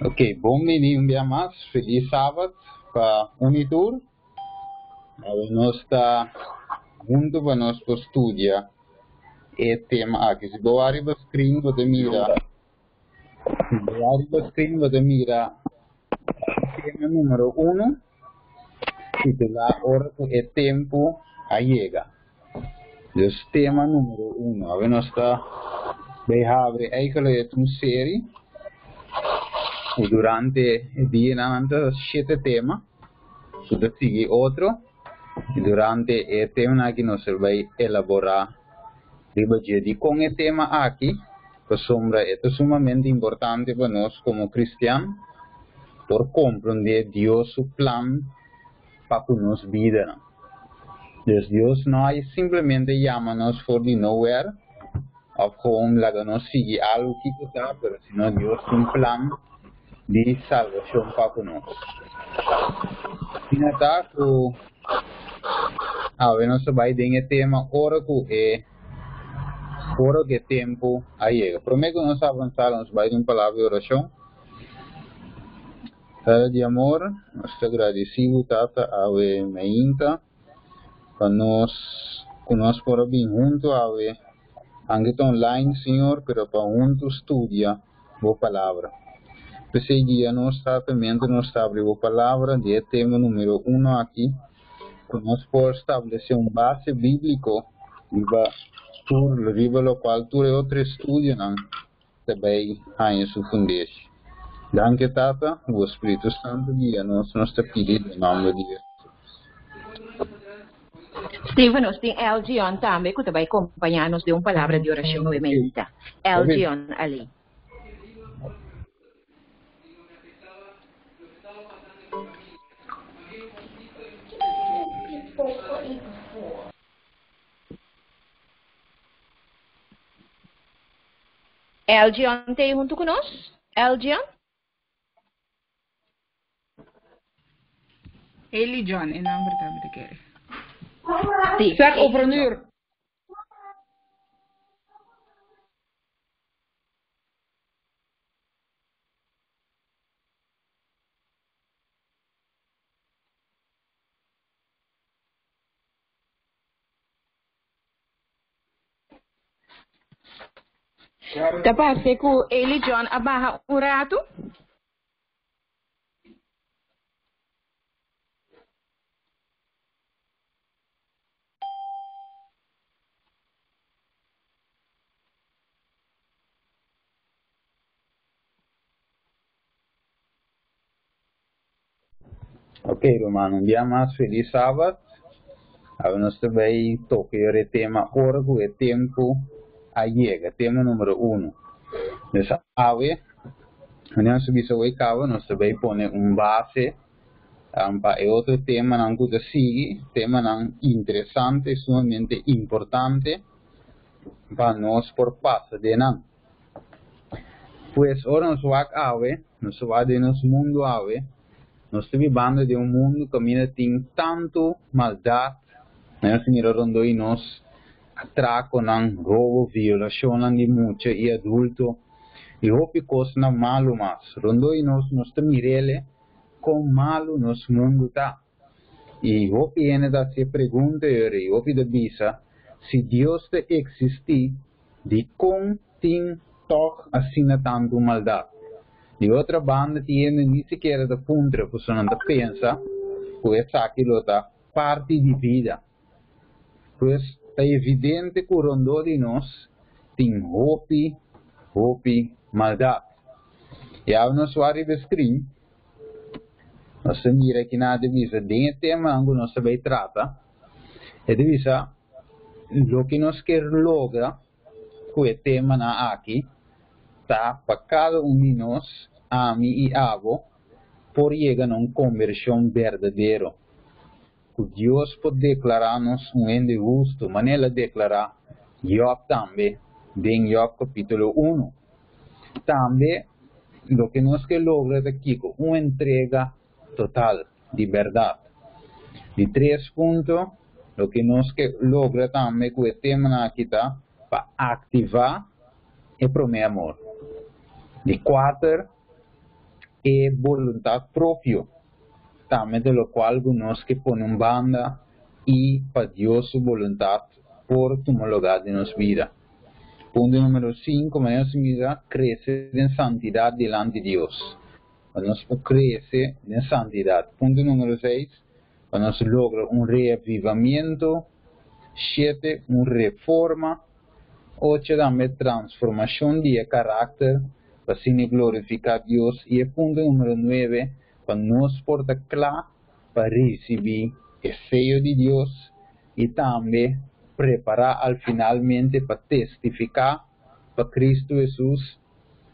Ok, bon bini un bia mas. Feliz Sabat pa un i tur. Awe nos ta huntu pa nos por studia e tema aki. Si bo wak riba screen bo ta mira, si bo wak riba screen bo ta mira tema numero uno titulá Ora ku e tempu a yega. Dus tema numero uno. Awe nos ta bay habri eigenlijk un serie ku durante e dianan ta shete tema ku ta sigui otro i durante e temanan aki nos ta bay elabora riba dje. Dikon e tema aki? Pasobra e ta sumamente importante pa nos komo kristian por komprondé Dios su plan pa ku nos bidanan. Dus Dios no a simplemente yama nos for di nowhere òf gewoon laga nos sigui algu kiko ta, pero sino Dios tin un plan di salbashon pa ku nos. Asina ta ku awe nos ta bai den e tema ora ku e ora ku e tempu a yega. Promé ku nos avansá nos bai den un palabra di orashon. Tata di amor, nos ta gradisí bo Tata awe mainta pa nos ku nos por a bin huntu awe, anke ta online Señor, pero pa huntu studia bo palabra. P'esei guia nos Tata mientras nos ta abri bo palabra di e tema numero uno aki, ku nos por stablesé un base bíbliko riba tur riba lokual tur e otro estudionan ta bay haña su fundeshi. Danki Tata, bo Spiritu Santu guia nos, nos ta pidi den nomber di Jesus. Steven, nos tin Elgion tambe ku ta bai kompañá nos den un palabra di orashon awe mainta. Elgion Ali. Elgion ta ei huntu ku nos? Elgion? Eli John, e nomber ta mi ta kere. Sí, Zeg over Eli een John. uur. Ta parse ku Eli John a baha un ratu. Ok, ruman, un dia mas feliz Sabat. Awe nos ta bay toca e tema ora cu e tempo a yega, tema numero uno. Dus awe, wanneer nos bisa hoy caba, nos ta bay pone un base um, pa e otro temanan cu ta sigui, temanan interesante, sumamente importante pa nos por pasa den nan. Pues ora nos wak awe, nos ta wak den nos mundu awe, nos ta bibando den un mundu kaminda tin tantu maldat, nos ta mira rondó di nos atrakonan, robo, violashonnan di mucha i adulto i hopi kosnan malu mas. Rondó di nos, nos ta mir'el kon malu nos mundu ta. I hopi hende ta hasi e pregunta ei, hopi ta bisa, si Dios ta eksistí, Dikon tin tòg asina tantu maldat? Di otro banda tin hende ni sikiera ta puntra pasobra nan ta pensa ku esaki lo ta parti di bida. Pues ta evidente ku rondó di nos tin hopi, hopi maldat. I awe nos wak riba e skrin, nos ta mira kina ta bisa den e temanan ku nos ta bai trata, e ta bisa, Loke nos kier logra ku e temanan aki ta pa kada un di nos, ami i abo, por yega na un kombershon berdadero, ku Dios por deklará nos un hende hustu, manera el a deklará Jòb tambe den Jòb kapítulo unu. Tambe loke nos ke logra ta kiko? Un entrega total di bèrdat. Di tres punto, loke nos ke logra tambe ku e temanan aki ta pa aktivá e promé amor. Di kuater, E boluntat propio tambe ta lokual ku nos ke pone un banda i pa Dios su boluntat por tuma lugá den nos bida. Punto numero sinku, manera nos mira, krese den santidat dilanti Dios. Pa nos por krese den santidat. Punto numero seis, pa nos logra un reavivamiento. Shete, un reforma. Ocho, tambe transformashon di e karakter pa asina glorifiká Dios. I e punto numero nuebe, pa nos por ta kla pa risibí e seyo di Dios i tambe prepará al finalmente pa testifiká pa Kristu Hesus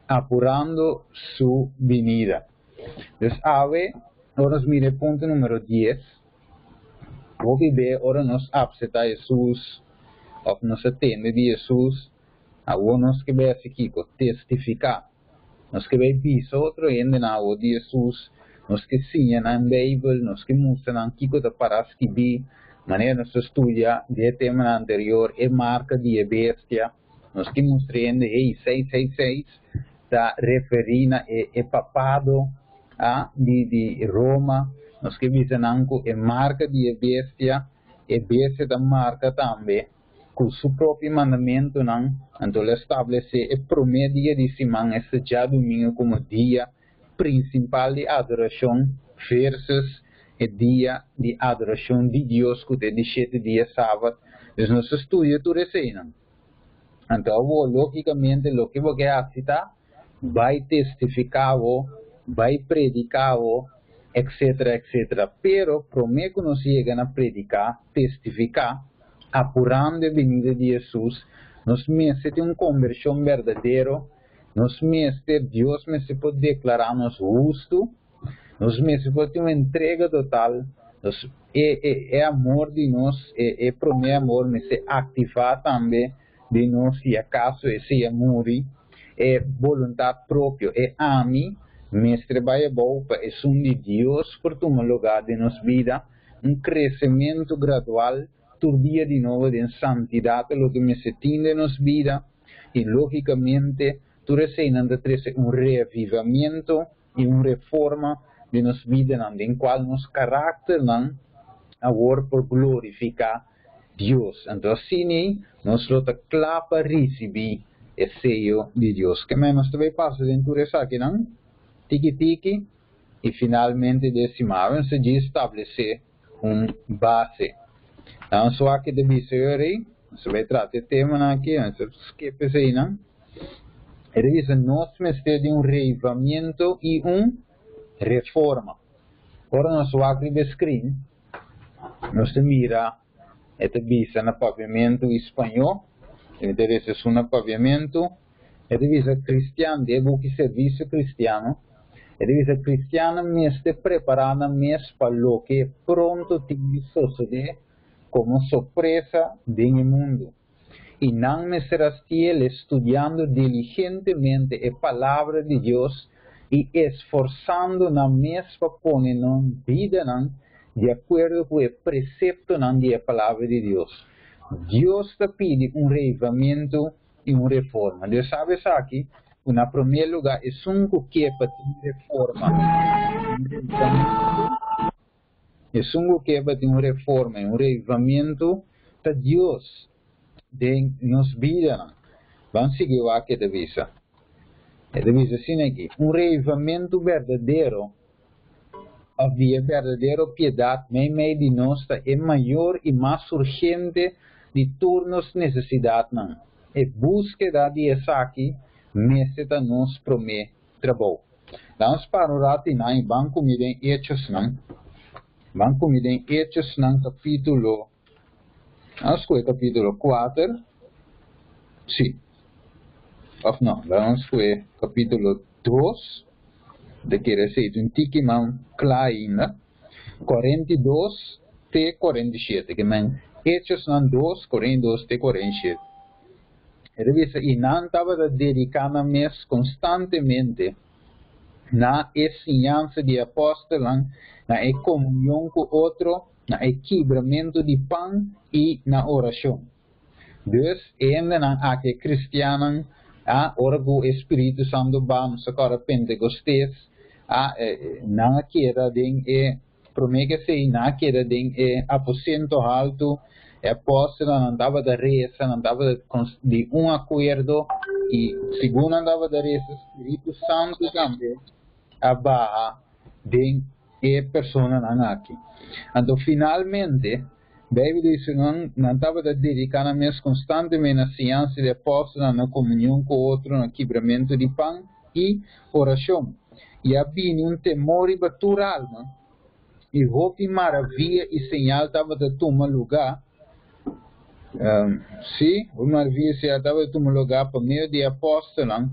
apurando su binida. Dus awe, ora nos mira e punto numero dies, hopi be ora nos apseta Hesus of nos a tende di Hesus, awor nos ke bai hasi kiko? Testifiká. Nos ke bai bisa otro hendenan awor di Hesus, nos ke siña nan Beibel, nos ke mustra nan kiko ta para skibí, manera nos ta studia den e temanan anterior, e marka di e bestia. Nos ke mustra hende, hey, seis seis seis ta referí na e e papado a di di Roma. Nos ke bisa nan ku e marka di e bestia, e bestia ta marka tambe ku su propio mandamentunan, anto lo establesé e promé dia di siman, esta djadumingu, komo dia prinsipal di adorashon versus e dia di adorashon di Dios ku ta e di shete dia sabat. Dus nos ta studia tur eseinan. Anto awor lógikamente loke bo ke hasi ta bai testifiká bo, bai prediká bo, etcetera, etcetera. Pero promé ku nos yega na prediká, testifiká, apurando e binida di Hesus, nos mester tin un kombershon berdadero. Nos mester, Dios mester por deklará nos hustu, nos mester por tin un entrega total, nos, e, e, e amor di nos, e, e promé amor mester aktivá tambe den nos si akaso esei a muri, e boluntat propio, e ami, mester bai abou pa esun di Dios por tuma lugá den nos bida, un kresementu gradual tur dia di nobo den santidat ta loke mester tin den nos bida. I lógikamente tur eseinan ta trese un reavivamiento i un reforma den nos bidanan, den kual nos karakternan awor por glorifiká Dios. Anto asina nos lo ta kla pa risibí e seyo di Dios. Ke men nos ta bai pasa den tur esakinan tiki tiki i finalmente desimá. Nos ta djis establesé un base. Nan swak ta bisa yo rei, nos ta bai trata e temanan aki, nos ta skip eseinan. E ta bisa nos mester di un reivamiento i un reforma. Ora nos wak riba e screen, nos ta mira e ta bisa na papiamentu i spañó, e mi ta resa esun na papiamentu. E ta bisa kristian den e buki Servisio Kristiano, e ta bisa kristiannan mester prepará nan mes pa loke pronto tin di sosodé komo sorpresa den e mundu, i nan mester hastiel studiando diligentemente e Palabra di Dios i esforsando nan mes pa pone nan bidanan di akuerdo ku e preseptonan di e Palabra di Dios. Dios ta pidi un reivamentu i un reforma. Dios sabi esaki, ku na promé lugá esun ku ke pa tin reforma i un reivamentu, esun ku ke pa tin un reforma i un reivamentu ta Dios den nos bidanan. Ban sigui wak e ta bisa. E ta bisa asina aki, Un reivamentu berdadero òf di e berdadero piedat meimei di nos ta e mayor i mas urgente di tur nos nesesidatnan. E búskeda di esaki mester ta nos promé trabou. Laga nos para un ratu einan i ban ku mi den Hechosnan. Ban ku mi den Hechosnan kapítulo, laga nos skohe kapítulo kuater, sí, òf no, laga nos skohe kapítulo dos. Ta kere esei ta un tiki man kla ainda. 42 te 47, ke men Hechosnan 2, 42 te 47. E ta bisa, I nan tabata dediká nan mes konstantemente na e siñansa di e apòstelnan, na e komunion ku otro, na e kibramentu di pan i na orashon. Dus, e hendenan aki, e kristiannan, a, ora ku e spiritu santu ba, nos ta kòrda Pentekostes, A nan a keda den e promé ku esei, nan a keda den e aposento haltu, e apòstelnan nan tabata resa, nan tabata di un akuerdo, i segun nan tabata resa, Spiritu Santu tambe a baha den e personanan aki. Anto finalmente, Beibel dice nan, nan tabata dediká nan mes konstantemente na siñansa di apòstelnan, na komunion ku otro, na kibramentu di pan i orashon. I a bini un temor riba tur alma, i hopi maravia i señal tabata tuma lugá. Sí, hopi maravia i señal tabata tuma lugá pa medio di e apòstelnan,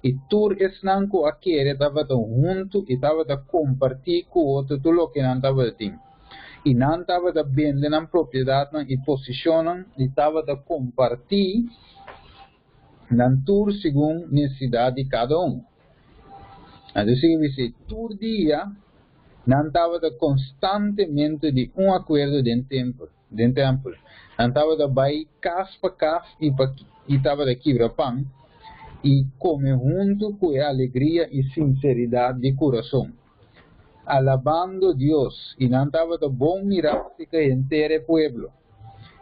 i tur esnan ku a kere tabata huntu i tabata kompartí ku otro tur loke nan tabatin. I nan tabata bende nan propiedatnan i posishonnan i tabata kompartí nan tur segun nesesidat di kada un. Anto sigui bisa, tur dia nan tabata konstantemente di un akuerdo den tempel, den tempel. Nan tabata bai kas pa kas i pa i tabata kibra pan i kome huntu ku e alegria i sinseridat di kurason, alabando Dios, i nan tabata bon mirá serka henter e pueblo.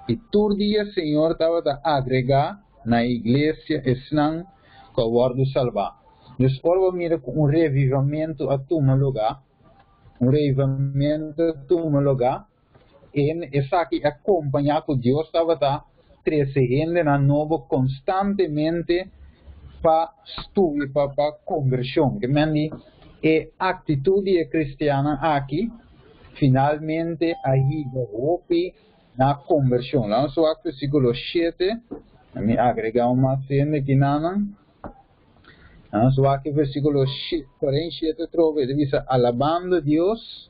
I tur dia Señor tabata agregá na e iglesia esnan ku a wòrdu salbá. Dus ora bo mira ku un revivamentu a tuma lugá, un revivamentu a tuma lugá, en esaki a kompañá ku Dios tabata trese hendenan nobo konstantemente pa studia, pa pa kombershon. Ke men di e aktitut di e kristiannan aki finalmente a hiba hopi na kombershon. Laga nos wak versíkulo shete, mi agregá un mas hende aki nanan. Laga nos wak e versíkulo 47 atrobe, e ta bisa, Alabando Dios,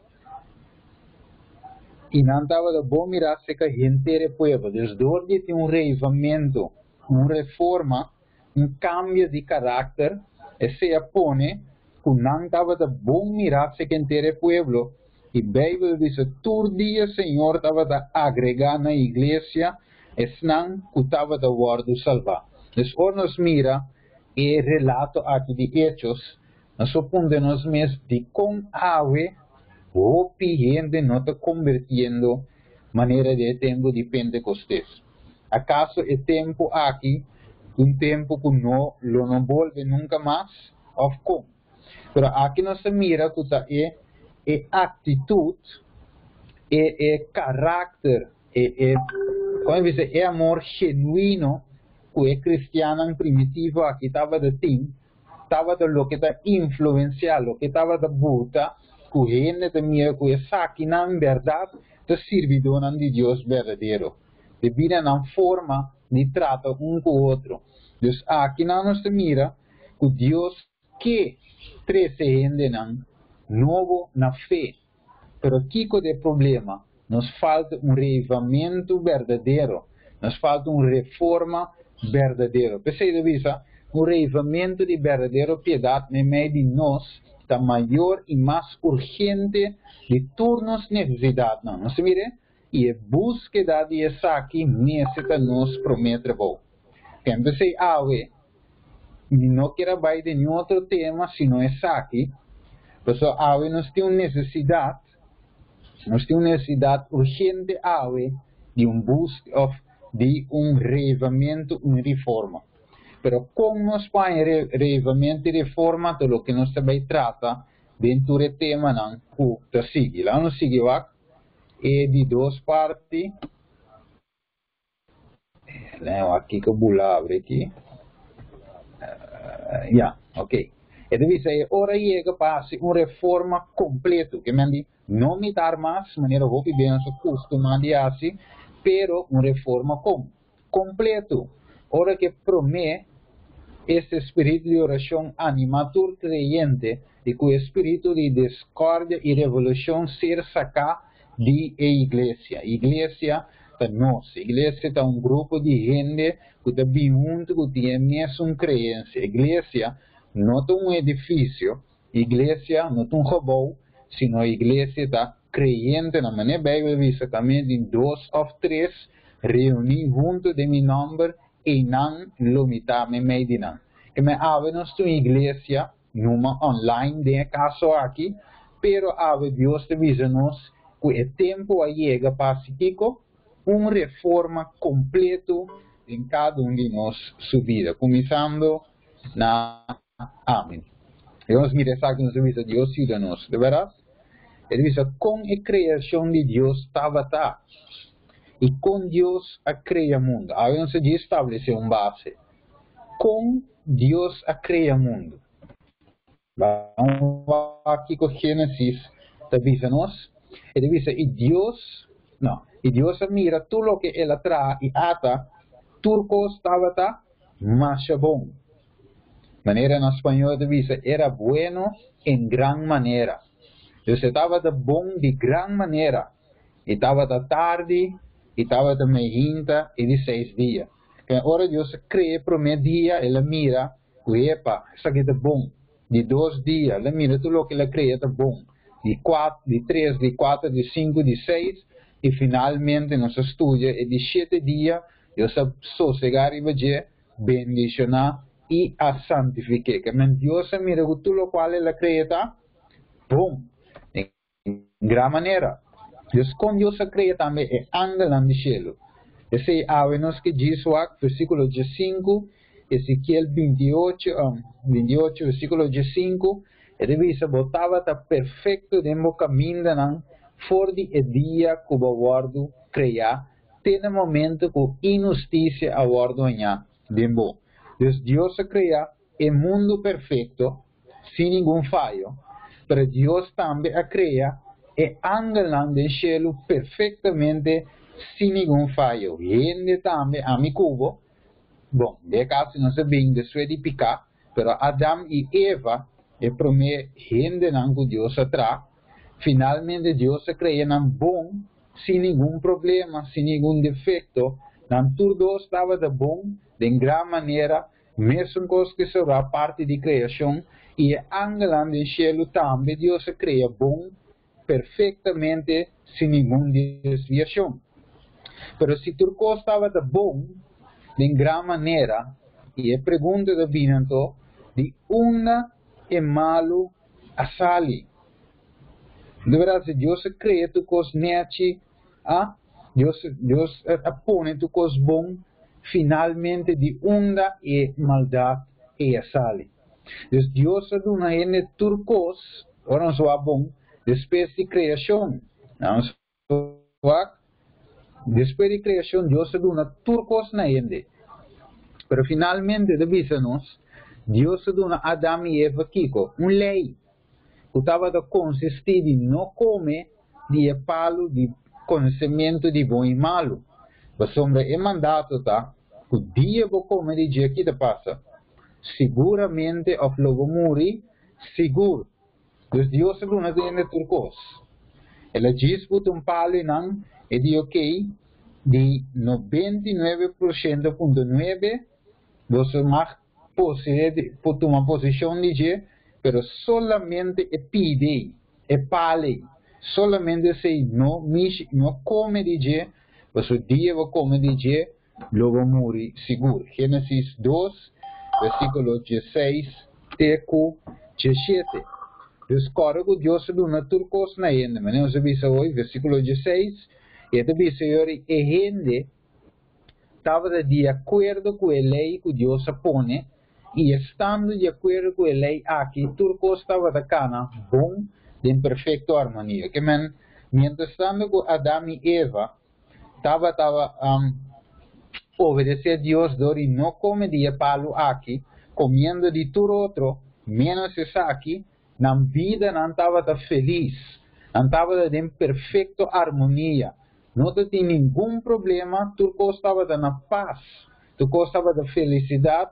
i nan tabata bon mirá serka henter e pueblo. Dus dor di tin un reivamentu, un reforma, un kambio di karakter, esei a pone ku nan tabata bon mirá serka henter e pueblo. I Beibel bisa tur dia Señor tabata agregá na iglesia esnan ku tabata wòrdu salbá. Dus ora nos mira e relato aki di Hechos, nos por puntra nos mes dikon awe hopi hende no ta kombertiendo manera di e tempu di Pentekostes. Akaso e tempu aki ta un tempu ku no lo no bolbe nunka mas òf kon? Pero aki nos ta mira ku ta e e aktitut, e e karakter, e e komo bisa e amor genuino ku e kristiannan primitivo aki tabata tin, tabata loke ta influensiá, loke tabata buta ku hende ta mira ku esakinan bèrdat ta sirbidónan di Dios berdadero, debí na nan forma di trata un ku otro. Dus akinan nos ta mira ku Dios ke trese hendenan nobo na fe. Pero kiko ta e problema? Nos falta un reivamentu berdadero. Nos falta un reforma berdadero. P'esei ta bisa, un reivamentu di berdadero piedat meimei di nos ta mayor i mas urgente di tur nos nesesidatnan. Nos ta mira? I e búskeda di esaki mester ta nos promé trabou. Ken p'esei awe mi no kier a bai den niun otro tema sino esaki, pasobra awe nos tin un nesesidat, nos tin un nesesidat urgente awe di un búskeda òf di un reivamentu, un reforma. Pero kon nos por haña reivamentu i reforma ta loke nos ta bai trata den tur e temanan ku ta sigui. Laga nos sigui wak e di dos parti. Leo aki ku bula abri aki. Ya, ok. E ta bisa e ora yega pa hasi un reforma kompleto. Ke men di no mitar mas, manera hopi bia nos a kustumá di hasi, pero un reforma kon? Kompleto. Ora ke promé este spiritu di orashon animá tur kreyente i ku e spiritu di diskòrdia i revolushon ser saká di e iglesia. Iglesia ta nos. Iglesia ta un grupo di hende ku ta bin huntu ku tin e mesun kreensia. Iglesia no ta un edifisio, iglesia no ta un gebou, sino iglesia ta kreyentenan. Manera Beibel bisa tambe di dos òf tres reuní huntu den mi nòmber, einan lo mi ta meimei di nan. Keme awe nos ta un iglesia. numa online den kaso aki, pero awe Dios ta bisa nos ku e tempu a yega pa kiko? Un reforma kompleto den kada un di nos su bida, kuminsando na ami. Dios mira esaki, nos bisa Dios yuda nos, di berdat? E ta bisa kon e kreashon di Dios tabata i kon Dios a krea mundu. Awe nos a establesé un base. Kon Dios a krea mundu. Ban aki ku Génesis ta bisa nos. E ta bisa i Dios, no, i Dios a mira tur loke el a traha i ata tur kos tabata masha bon. Manera na spañó ta bisa era bueno en gran manera. Dios tabata bon di gran manera. I tabata tardi, i tabata mainta e di 6 dia. Ku ora Dios a krea promé dia, el a mira, epa, esaki ta bon. Di 2 dia, el a mira tur loke el a krea ta bon. Di 4, di 3, di 4, di 5, di 6, i finalmente nos a studia e di 7 dia, Dios a sosegá riba dje, bendishoná i a santifik'é. Ke men Dios a mira ku tur loke el a krea ta bon. Di gran manera. Dios kon Dios a krea tambe e angelnan di shelu. Esei awe nos ke djis wak, versíkulo 5, Ezekiel 28, 28, versíkulo 5, e ta bisa bo tabata perfekto den bo kamindanan for di e dia ku bo a wòrdu kreá, te na momento ku inhustisia a wòrdu hañá den bo. Dus Dios a krea e mundu perfekto, sin ningun fayo, pero Dios tambe a krea e angelnan den shelu perfektamente sin ningun fayo. Hende tambe, ami ku bo, bon, den kaso nos a bin despues di piká, pero Adam i Eva, e promé hendenan ku Dios a traha, finalmente Dios a krea nan bon, sin ningun problema, sin ningun defekto, nan tur dos tabata bon, di gran manera, mesun kos ku sobra parti di kreashon, i e angelnan den shelu tambe Dios a krea bon, perfektamente, sin ningun desviashon. Pero si tur kos tabata bon, di gran manera, i e pregunta ta bin anto, di unda e malu a sali? Di berdat, si Dios a krea tur kos nèchi, ah, Dios a pone tur kos bon, finalmente di unda e maldat a sali? Dus Dios a duna hende tur kos, ora nos bon, despues di kreashon. Nos despues di kreashon, Dios a duna tur kos na hende. Pero finalmente, ta bisa nos, Dios a duna Adam i Eva kiko, un lei. Ku tabata konsistí di no kome di e palu di konosementu di bon i malu. Pasobra e mandato ta, ku dia bo kome di dje, kiko ta pasa? Siguramente òf lo bo muri, sigur. Dus Dios a duna hende tur kos. El a djis buta un palu einan, e di ok, di 99.9 boso mag poseé, por tuma poseshon di dje, pero solamente e pida, e palu, solamente esei no mishi, no kome di dje, paso dia bo kome di dje, lo bo muri sigur. Génesis 2, versíkulo 16 te ku 17. Dus kòrda ku Dios a duna tur kos na hende. Ma nos a bisa hoy, versíkulo 16, e ta bisa e hende tabata di akuerdo ku e lei ku Dios a pone i estando di akuerdo ku e lei aki, tur kos tabata kana bon, den perfekto armonia. Ke men, mientras tantu ku Adam i Eva tabata obedesé Dios dor di no kome di e palu aki, komiendo di tur otro, menos esaki, nan bida nan tabata felis, nan tabata den perfekto armonia. No tabatin ningun problema, tur kos tabata na pas, tur kos tabata felisidat,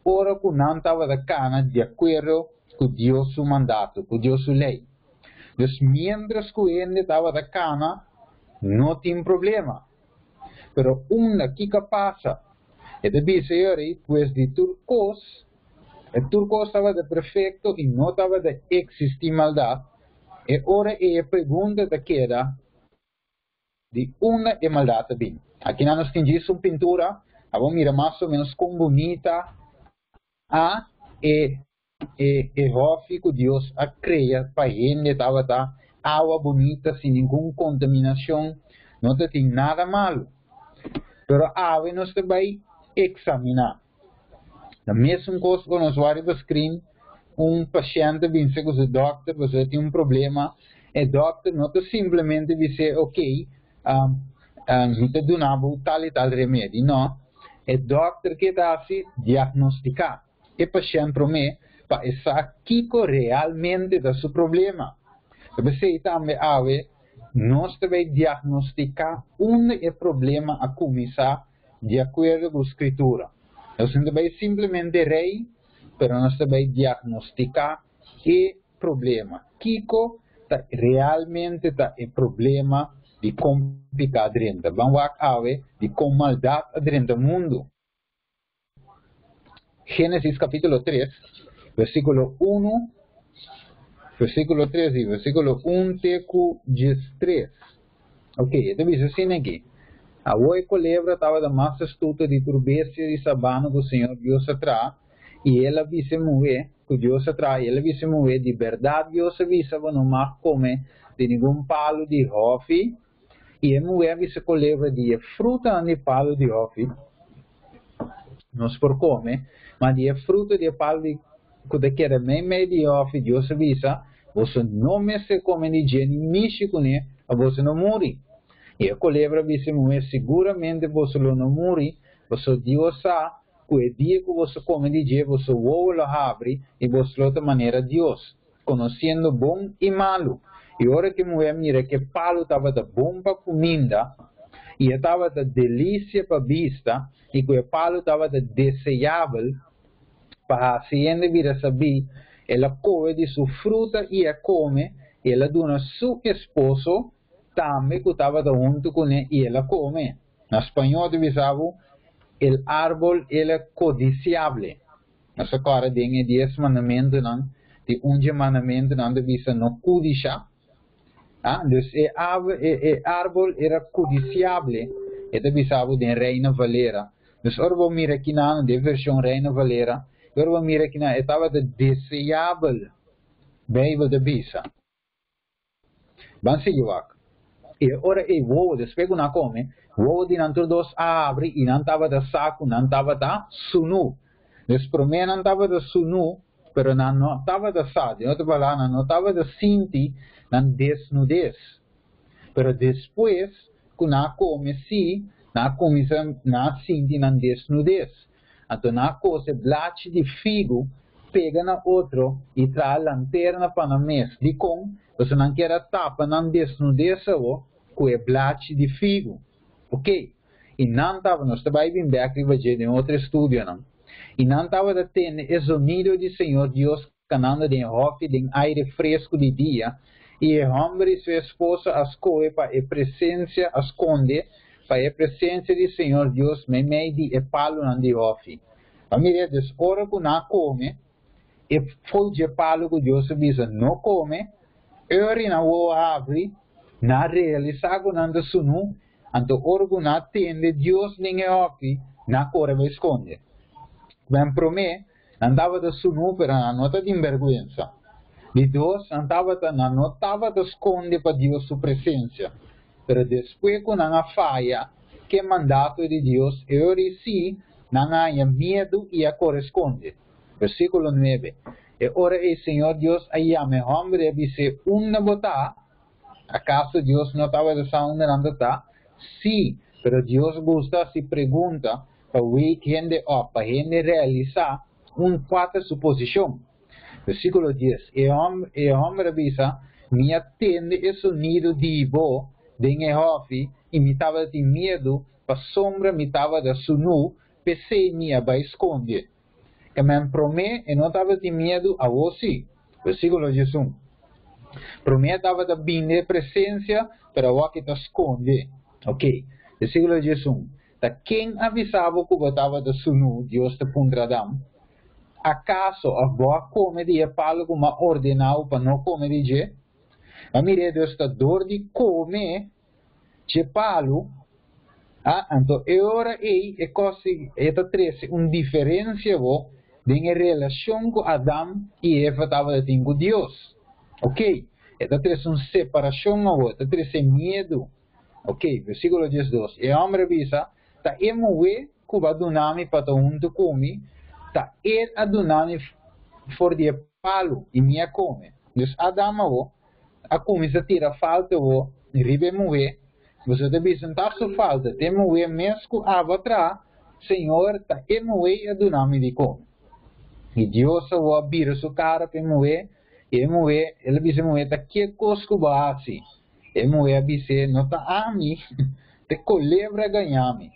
ora ku nan tabata kana di akuerdo ku Dios su mandato, ku Dios su lei. Dus mientras ku hende tabata kana, no tin problema. Pero unda kiko a pasa? E ta bisa pues di tur kos, e tur kos tabata perfekto i no tabata eksistí maldat. E ora e pregunta ta keda di unda e maldat a bin. Aki nos tin un pintura, ban mira mas o ménos kon bunita a e E hòfi ku Dios a krea pa hende tabata awa bunita sin ningun kontaminashon, no ta tin nada malu. Pero awe nos ta bai eksaminá. Na mesun kos ku nos wak riba skrin, un pashènt ta binse ku su dòkter pasobra e tin un problema, e dòkter no ta simplemente bis'é okey, mi ta duna bo tal i tal remedi. No, e dòkter ke ta hasi? Diagnostiká. E pashènt promé pa e sa kiko realmente ta su problema. Ta p'esei tambe awe nos ta bay diagnostiká unda e problema a kuminsá di akuerdo ku Skritura. Nos no ta bay simplemente rei, pero nos ta bay diagnostiká e problema. Kiko ta realmente ta e problema di kon piká a drenta? Ban wak awe di kon maldat a drenta mundu. Génesis capítulo 3, versículo 1, versículo 3 y versículo 1 te ku 13. Ok, e ta bisa asina aki. Awor e kolebra tabata mas astuto di tur bestia di sabana ku Señor Dios a traha, i el a bisa e muhé ku Dios a traha, i el a bisa e muhé, Di bèrdat Dios a bisa bo no mag kome di ningun palu di hòfi? I e muhé a bisa kolebra, Di e frutanan di palu di hòfi nos por kome, ma di e fruta di e palu di ku ta keda meimei di e hòfi, Dios a bisa, Boso no mester kome di dje ni mishi kuné, pa boso no muri. I e kolebra a bisa e muhé, Siguramente boso lo no muri, pasobra Dios sa ku e dia ku boso kome di dje, boso wowo lo habri i boso lo ta manera Dios, konosiendo bon i malu. I ora ku e muhé a mira ku e palu tabata bon pa kuminda, i e tabata delisia pa bista, i ku e palu tabata deseabel pa hasi hende bira sabí, el a kohe di su fruta i a kome, i el a duna su esposo tambe ku tabata huntu kuné, i el a kome. Na spañó ta bisa bo, El árbol era codiciable. Nos a kòrda den e dies mandamentunan, di un dje mandamentunan ta bisa no kudishá. Ah, dus e e e árbol era kudisiable, e ta bisa bo den Reina Valera. Dus ora bo mira kinan, den vershon Reina Valera, ora bo mira kinan e tabata deseabel, Beibel ta bisa. Ban sigui wak. I e ora ei wowo, despues ku nan a kome, wowo di nan tur dos a habri i nan tabata sa ku nan tabata sunú. Dus promé nan tabata sunú, pero nan no tabata sa, den otro palabra nan no tabata sinti nan desnudes. Pero despues ku nan a kome sí, nan a kuminsá nan a sinti nan desnudes. Anto nan a kose blachi di figu pega na otro i traha lanterna pa nan mes. Dikon? Pasobra nan kier a tapa nan desnudez awo ku e blachi di figu. Oke. I nan tabata, nos ta bai bin bek riba dje den otro estudionan. I nan tabata tende e zonido di Señor Dios kanando den e hòfi den aire fresku di dia, i e hòmber i su esposa a skohe pa e presensia, a skonde pa e presensia di Señor Dios meimei di e palunan di hòfi. Pa mira, dus ora ku nan a kome e fout dje palu ku Dios a bisa no kome, ora i nan wowo a habri, nan a realisá ku nan ta sunú, anto ora ku nan a tende Dios den e hòfi, nan a kore bai skonde. Ben promé, Nan tabata sunú, pero nan no ta tin bèrgwensa. Di dos, nan tabata nan no tabata skonde pa Dios su presensia. Pero despues ku nan a faya ku e mandato di Dios, e ora ei sí nan a haña miedu i a kore skonde. Versíkulo nuebe, E ora ei Señor Dios a yama e hòmber i a bis'é, Unda bo ta? Akaso Dios no tabata sa unda nan ta ta? Sí, pero Dios gusta hasi pregunta pa wake hende op, pa hende realisá un kua ta su posishon. Versíkulo dies, E e hòmber a bisa, Mi a tende e sonido di bo den e hòfi, i mi tabatin miedu, pasobra mi tabata sunú, p'esei mi a bai skonde. E men promé e no tabatin miedu, awor sí. Versíkulo diesun, Promé e tabata bini e presensia, pero awor aki ta skonde. Oké. Versíkulo diesun, Ta ken a bisa bo ku bo tabata sunú? Dios ta puntra Adam. Akaso òf bo a kome di e palu ku M'a ordená bo pa no kome di dje? Ma mir'é, Dios ta dor di kome dje palu, a anto e ora ei e kos e ta trese un diferensia bo. Den e relashon ku Adam i Eva tabatin ku Dios. Ok, e ta trese un separashon awor, e ta trese miedu. Ok, versíkulo 12. E hòmber a bisa, Ta e muhé ku bo a duna mi pa ta huntu ku mi, ta el a duna mi for di e palu i mi a kome. Dus Adam awor a kuminsá tira falta awor riba e muhé. Boso ta bisa, N'ta su falta, ta e muhé mes ku abo a traha, Señor, ta e muhé a duna mi di kome. I Dios awor a bira su kara pa e muhé, i e muhé, el a bisa e muhé, Ta ke kos ku bo a hasi? E muhé a bis'é, No ta ami, ta e kolebra a gaña mi.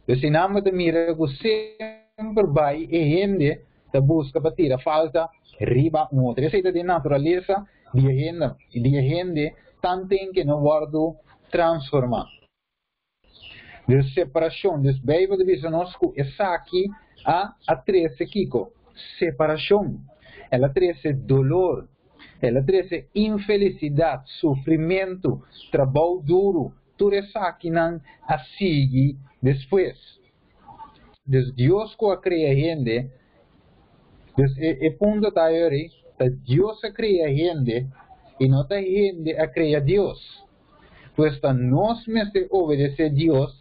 P'esei nan bo ta mira ku semper bai e hende ta buska pa tira falta riba un otro. Esei ta den naturalesa di e hende, di e hende tanten ke no wòrdu transformá. Dus separashon, dus Beibel ta bisa nos ku esaki a a trese kiko? Separashon. El a trese dolor, el a trese infelisidat, sufrimentu, trabou duru, Tur esakinan a sigui despues. Dus Dios ku a krea hende, dus e e punto ta ayori, ta Dios a krea hende i no ta hende a krea Dios. Pues ta nos mester obedesé Dios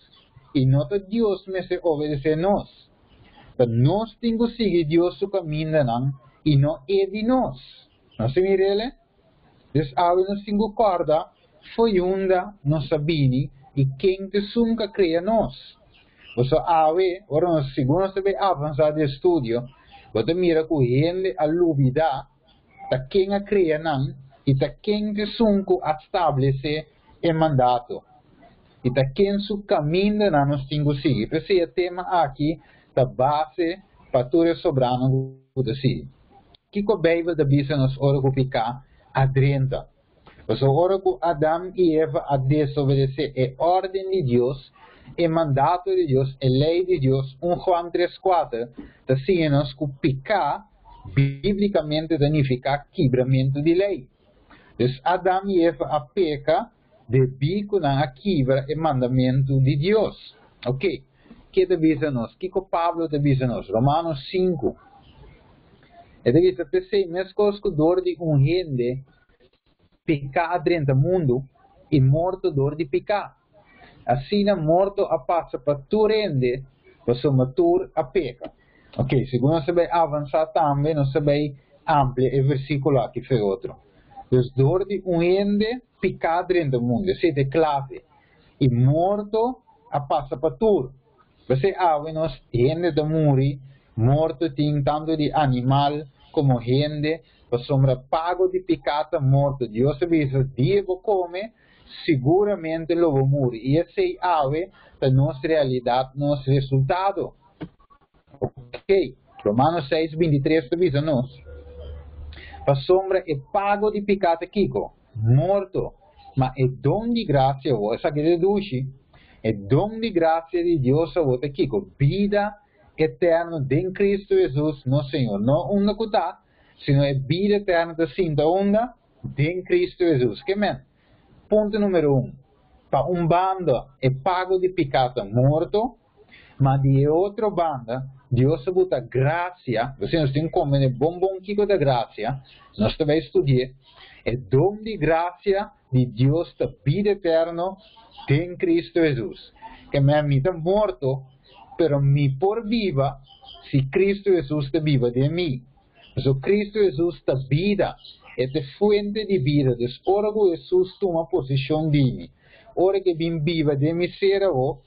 i no ta Dios mester obedesé nos. Ta nos tin ku sigui Dios su kamindanan i no e di nos. Nos a mir'el? Dus awe nos tin ku kòrda fo'i unda nos a bini i ken ta esun ku a krea nos. Pasobra awe, ora nos segun nos ta bai avansá den estudio, bo ta mira ku hende a lubidá ta ken a krea nan i ta ken ta esun ku a stablesé e mandato i ta ken su kamindanan nos tin ku sigui. P'esei e tema aki ta base pa tur e sobranan ku ta sigui. Kiko Beibel ta bisa nos ora ku piká a drenta? Pasobra ora ku Adam i Eva a desobedesé e órden di Dios, e mandato di Dios, e lei di Dios, 1 Juan 3, 4 ta siña nos ku piká bíblikamente ta nifiká kibramentu di lei. Dus Adam i Eva a peka debí ku nan a kibra e mandamentu di Dios. Oké, ke ta bisa nos? Kiko Pablo ta bisa nos? Romanos 5. E ta bisa, P'esei, meskos ku dor di un hende piká a drenta mundu, i morto dor di piká, asina morto a pasa pa tur hende, pasobra tur a peka. Oké, segun nos ta bai avansá tambe, nos ta bai amplia e versíkulo aki fe otro. Dus dor di un hende piká a drenta mundu, esei ta e klave. I morto a pasa pa tur. P'esei awe nos hende ta muri, morto tin tantu di animal komo hende, pasobra pago di piká ta morto. Dios a bisa, Dia bo kome, siguramente lo bo muri. I esei awe ta nos realidat, nos resultado. Ok, Romanos 6, 23 ta bisa nos, Pasobra e pago di piká ta kiko? Morto. Ma e don di grasia awor, esaki ta dushi, e don di grasia di Dios awor ta kiko? Bida eterno den Kristu Hesus nos Señor. No unda ku ta, sino e bida eterno ta sinta unda? Den Kristu Hesus. Ke men? Punto numero un, pa un banda e pago di piká ta morto, Ma di e otro banda, Dios a buta gracia, p'esei nos tin comprende bon bon kico ta gracia, nos ta bay studi'e, e don di gracia di Dios ta bida eterno den Cristo Jesus. Ke men mi ta morto, pero mi por biba si Cristo Jesus ta biba den mi. Pasobra Cristo Jesus ta bida, e ta e fuente di bida, dus ora cu Jesus tuma posicion di mi, ora cu e bin biba den mi ser awo,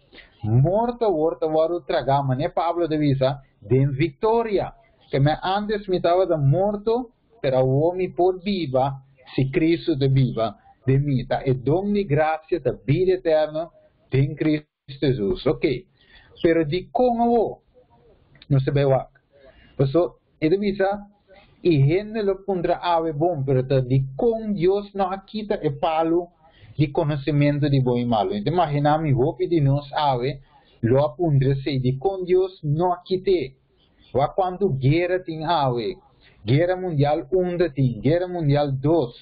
Morto awor ta wòrdu tragá, manera Pablo ta bisa, den viktoria. Ke men ántes mi tabata morto, pero awor mi por biba si Kristu ta biba den mi. Ta e don di grasia ta bida eterno den Kristu Hesus. Oke, pero dikon awor nos ta bai wak? Paso e ta bisa, I hende lo puntra awe bon, pero ta dikon Dios no a kita e palu di konosementu di bon i malu? Mi ta imaginá mi hopi di nos awe lo a puntra esei, dikon Dios no a kit'é? Wak kuantu guera tin awe, Guera Mundial Un ta tin, Guera Mundial Dos,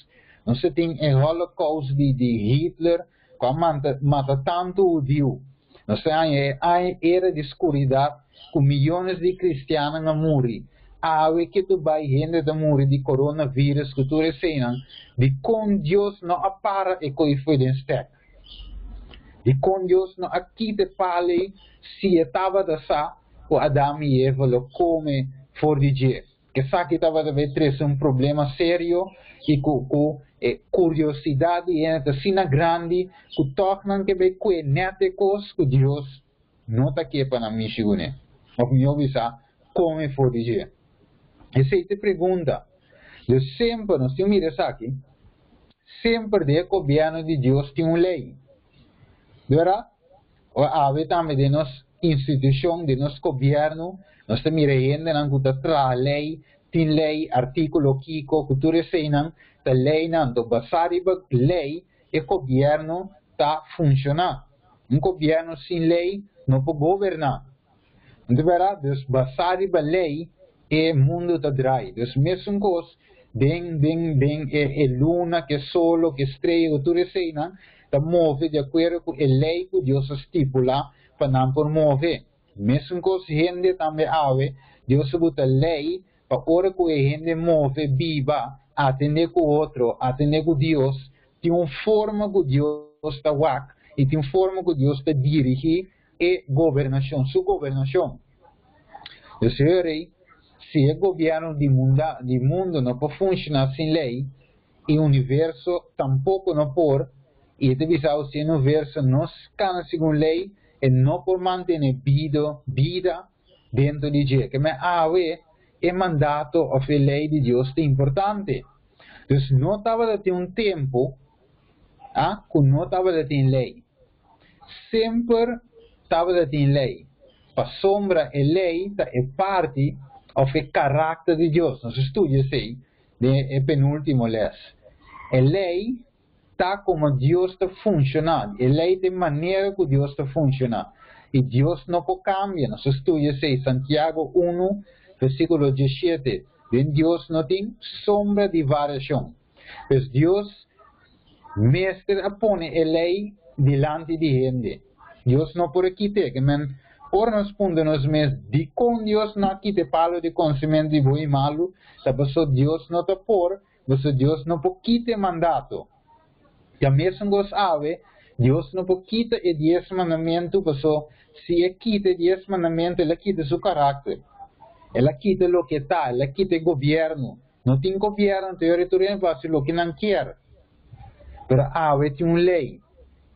nos ta tin e Holocaust di di Hitler ku a mata tantu hudiu, nos ta haña e era di skuridat. ku miónes di kristiannan a muri. Awe ketu bai hende ta muri di coronavirus ku tur eseinan. Dikon Dios no a para e koi fo'i den stek? Dikon Dios no a kita e palu ei si e tabata sa ku Adam i Eva lo kome for di dje? Esaki tabata bai trese un problema serio i ku ku e kuriosidat di hende ta asina grandi ku tòg nan ke bai kue nèt e kos ku Dios no ta ke pa nan mishi kuné, òf mihó bisá, kome for di dje. Esei ta e pregunta. Dus semper nos tin mira esaki, semper den e gobièrnu di Dios tin un lei. Bèrdat? Ora awe tambe den nos institushon, den nos gobièrnu, nos ta mira hendenan ku ta traha lei, tin lei, artíkulo kiko, ku tur eseinan ta leinan. Anto basá riba lei e gobièrnu ta funshoná. Un gobièrnu sin lei no por goberná. Anto bèrdat? Dus basá riba lei e mundu ta drai. Dus mesun kos den den den e e luna ku e solo ku e strea ku tur eseinan ta move di akuerdo ku e lei ku Dios a stipulá pa nan por move. Mesun kos hende tambe awe, Dios a buta lei pa ora ku e hende move, biba, atendé ku otro, atendé ku Dios, tin un forma ku Dios ta wak i tin un forma ku Dios ta dirigí e gobernashon, su gobernashon. Dus heur-ei, si e gobièrnu di munda di mundu no por funshoná sin lei, e universo tampoko no por, i e ta bisa bo si e universo no kana segun lei, e no por mantené bido, bida, dentro di dje. Ke men awe e mandato òf e lei di Dios ta importante. Dus no tabata tin un tempu, a, ku no tabata tin lei. Semper tabata tin lei, pasobra e lei ta e parti òf e karakter di Dios. Nos a studia esei den e penúltimo lès. E lei ta komo Dios ta funshoná. E lei ta e manera ku Dios ta funshoná. I Dios no por kambia. Nos a studia esei Santiago unu, versíkulo diesshete. Den Dios no tin sombra di variashon. Pues Dios mester a pone e lei dilanti di hende. Dios no por a kit'é. Ke men, ora nos puntra nos mes dikon Dios no a kita e palu di konsimentu di bon i malu, ta pasobra Dios no ta por, pasobra Dios no por kita e mandato. Ta mesun kos awe, Dios no por kita e dies mandamentu, pasobra si e kita e dies mandamentu, el a kita su karakter. El a kita loke e ta, el a kita e gobièrnu. No tin gobierno te yori tur hende por haci loke nan kier. Pero awe tin un ley.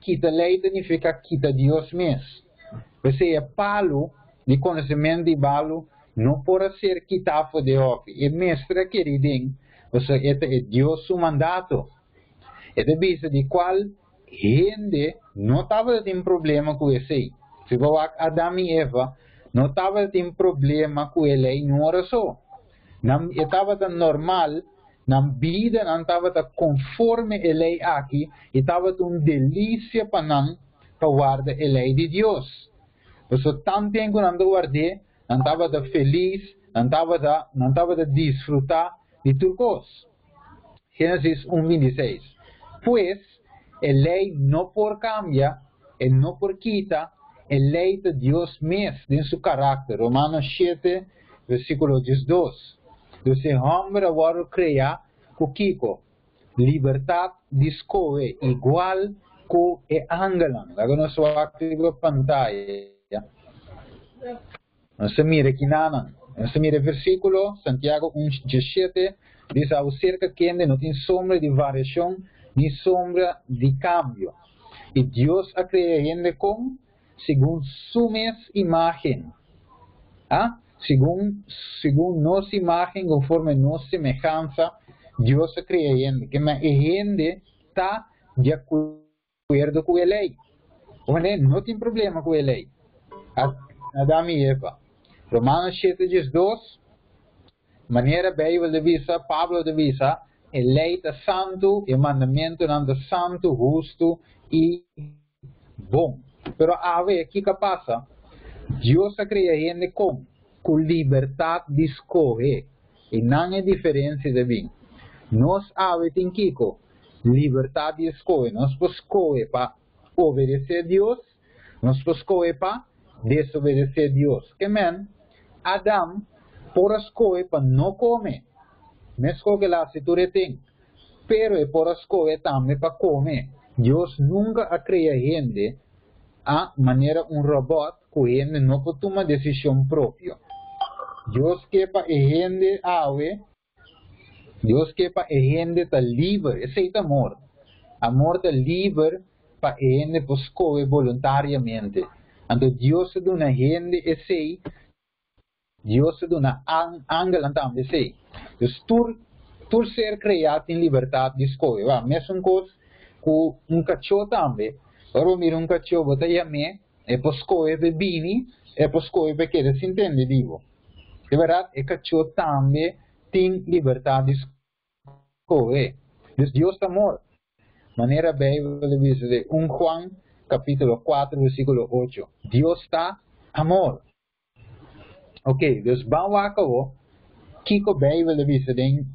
Kita ley ta nifica kita Dios mes. P'esey e palu di conocimento di balu no por a ser kita for di e hofi. E mester a keri den, pasobra e ta e Dios su mandato. E ta bisa di cual hende no tabata tin problema cu esey. Si bo wak Adam y Eva no tabata tin problema cu e ley ni un ora so. Nan e tabata normal, nan bidanan tabata konforme e lei aki i tabata un delisia pa nan pa warda e lei di Dios. Pasobra tan tempu ku nan ta ward'é, nan tabata felis, nan tabata nan tabata disfrutá di tur kos. Génesis un 26. Pues, e lei no por kambia, e no por kita, e lei ta Dios mes den su karakter. Romanos shete, versíkulo 12. Dus e hòmber a wòrdu kreá ku kiko? Libertat di skohe, igual ku e angelnan. Laga nos wak riba pantaya. Nos ta mira kinanan. Nos ta mira e versíkulo, Santiago un, 17, bisa, Awo serka kende no tin sombra di variashon ni sombra di kambio. I Dios a krea hende kon? Segun Su mes imágen. A? Segun, segun nos imágen, konforme nos semehansa, Dios a krea hende. Ke men e hende ta di akuerdo ku e lei. Bo no tin problema ku e lei. Adam i Eva. Romanos shete 12, manera Beibel ta bisa, Pablo ta bisa, e lei ta santu, e mandamentunan ta santu, hustu i bon. Pero awe, kiko a pasa? Dios a krea hende kon? Ku libertat di skohe. I nan e diferensia ta bin. Nos awe tin kiko? Libertat di skohe. Nos por skohe pa obedesé Dios, nos por skohe pa Desobedesé Dios. Ke men, Adam por a skohe pa no kome, meskos ku el a hasi tur e ten. Pero e por a skohe tambe pa kome. Dios nunka a krea hende a manera un robòt ku hende no por tuma desishon propio. Dios ke pa e hende awe, Dios ke pa e hende ta liber. Esei ta amor. Amor ta liber pa e hende por skohe boluntariamente. Anto Dios a duna hende esei. Dios a duna angelnan tambe esei. Dus tur tur ser kreá tin libertat di skohe. Wak, mesun kos ku un kachó tambe. Ora bo mira un kachó bo ta yam'é, e por skohe p'e bini, e por skohe p'e keda sin tende di bo. Di bèrdat e kachó tambe tin libertat di skohe. Dus Dios ta amor. Manera Beibel ta bisa den un Juan kapítulo kuater versíkulo ocho, Dios ta amor. Ok, dus ban wak awo kiko Beibel ta bisa den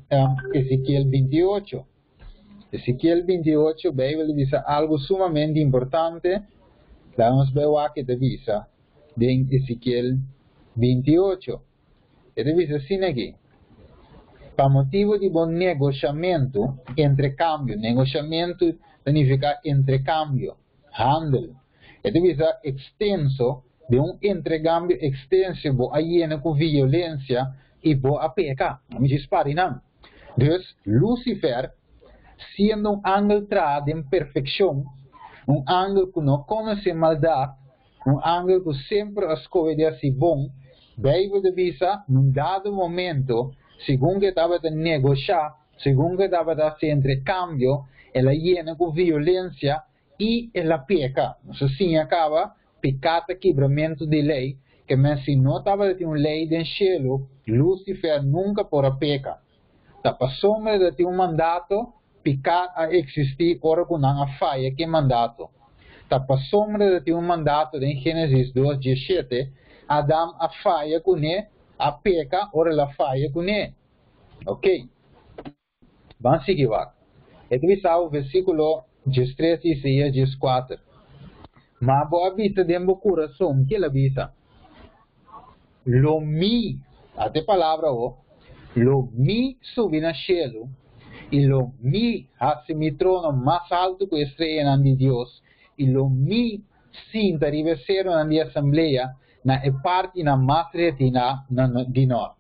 Ezekiel 28. Ezekiel 28, Beibel ta bisa algu sumamente importante. Laga nos bai wak e ta bisa den Ezekiel 28. E ta bisa asina aki, Pa motibu di bo negoshamentu, entrekambio, negoshamentu ta nifiká entrekambio, handel. E ta bisa ekstenso, den un entregambio ekstenso bo a yena ku violensia i bo a peka. Mi djis pari nan. Dus, Lucifer, siendo un angel traha den perfekshon, un angel ku no konosé maldat, un angel ku semper a skohe di hasi bon, Beibel ta bisa, na un dado momento, segun ku e tabata negoshá, segun ku e tabata hasi entrekambio, el a yena ku violensia i el a peka. Nos a siña kaba, piká ta kibramentu di lei, ke men si no tabata tin un lei den shelu, Lucifer nunka por a peka. Ta pasobra ta tin un mandato, piká a eksistí ora ku nan a faya ke mandato. Ta pasobra ta tin un mandato den Génesis dos diesshete, Adam a faya kuné, a peka ora el a faya kuné. Oké. Ban sigui wak. E ta bisa bo versíkulo diestres di Isaías 14. Ma bo a bisa den bo kurason, ke el a bisa? Lo mi, ata e palabra awo, lo mi subi na shelu, i lo mi hasi mi trono mas haltu ku e streanan di Dios, i lo mi sinta riba e serunan di asamblea na e partinan mas retirá di nort.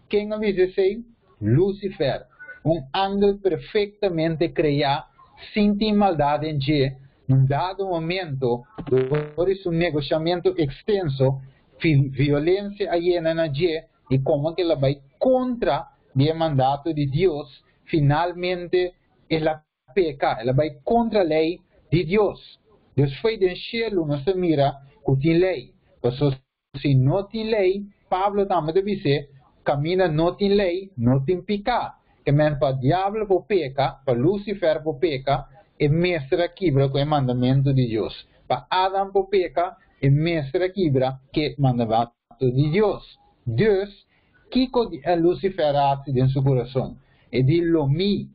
Ken a bisa esei? Lucifer, un angel perfectamente creá, sin tin maldad den dje, n'un dado momento, dor di su negociamento extenso, violencia a yena na dje i como cu el a bai contra di e mandato di Dios, finalmente el a peka, el a bai kontra lei di Dios. Dios foi den shelu nos ta mira ku tin lei, paso si no tin lei, Pablo tambe ta bis'é, kaminda no tin lei, no tin piká. Ke men pa diablo por peka, pa Lucifer por peka, e mester a kibra ku e mandamentu di Dios. Pa Adam por peka, e mester a kibra ke mandamentu di Dios. Dus, kiko Lucifer a hasi den su kurason? E di, Lo mi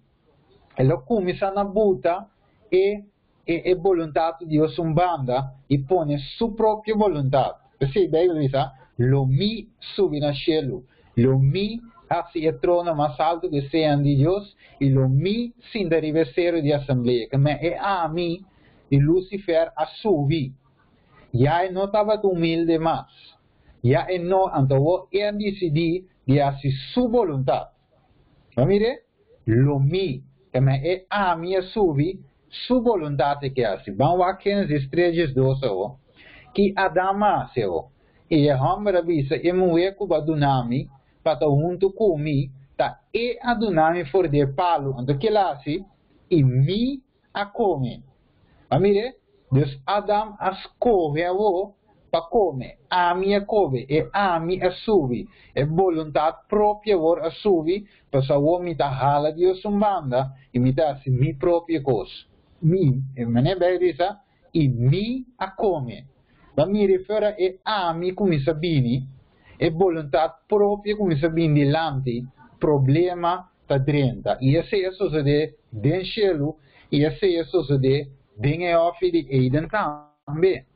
E lo kuminsá na buta e e e boluntat di Dios un banda i pone su propio boluntat. P'esei Beibel bisa, Lo mi subi na shelu, lo mi hasi e trono mas altu ku e sean di Dios, i lo mi sinta riba e seru di asamblea. Keme e ami di Lucifer a subi. Ya e no tabata humilde mas. Ya e no, anto awor e a disidí di hasi su boluntat. Bo mir'é? Lo mi, keme e ami a subi, su boluntat e ke hasi. Ban wak Génesis tres 12 awo. Ki Adam a hasi awo? I e hòmber a bisa, E muhé ku bo a duna mi pa ta huntu ku mi, ta e a duna mi for di e palu. Anto kila a hasi? I mi a kome. A mir'é? Dus Adam a skohe awor pa kome. Ami a kobe, e ami a subi. E boluntat propio awor a subi, pasobra awor mi ta hala Dios un banda i mi ta hasi mi propio kos. Mi, e manera Beibel bisa, i mi a kome. Bo a mira fuera e ami kuminsá bini, e boluntat propio kuminsá bini dilanti, problema ta drenta. I esei a sosodé den shelu i esei a sosodé den e hòfi di Eden tambe.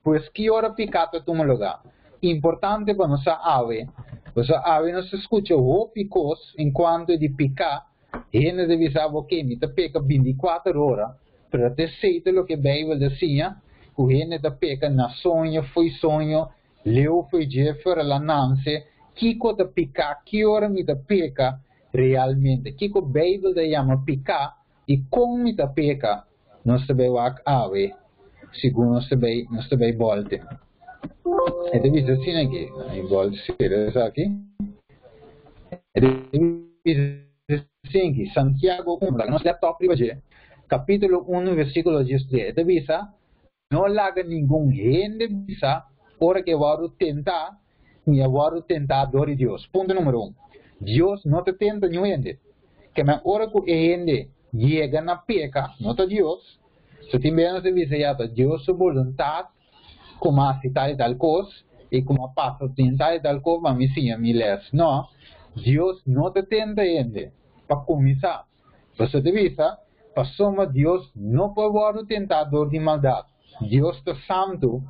Pues ki ora piká ta tuma lugá? Importante pa nos sa awe, pasobra awe nos ta skucha hopi kos en kuanto di piká. Hende ta bisa bo, Oke, mi ta peka bintikuater ora, pero ta esei ta loke Beibel ta siña, ku hende ta peka na soño, fo'i soño, leu fo'i dje, fuera la nanse. Kiko ta piká? Ki ora mi ta peka realmente? Kiko Beibel ta yama piká i kon mi ta peka? Nos ta bai wak awe, segun nos ta bai, nos ta bai bolte. E ta bisa asina aki, mi bolte sera esaki. E ta bisa asina aki, Santiago 1, laga nos laptop riba dje, capítulo 1, versículo 13. E ta bisa, No laga ningun hende bisa ora ku e wòrdu tentá, Mi a wòrdu tentá dor di Dios. Punto número un, Dios no ta tenta niun hende. Keme ora ku e hende yega na peka, no ta Dios. So tin bes nos ta bisa ya ta Dios su boluntat ku mi a hasi tal i tal kos i ku mi a pasa den tal i tal kos pa mi siña mi lès. No, Dios no ta tenta hende pa kuminsá. Pasobra ta bisa, Pasobra Dios no por wòrdu tentá dor di maldat. Dios ta santu,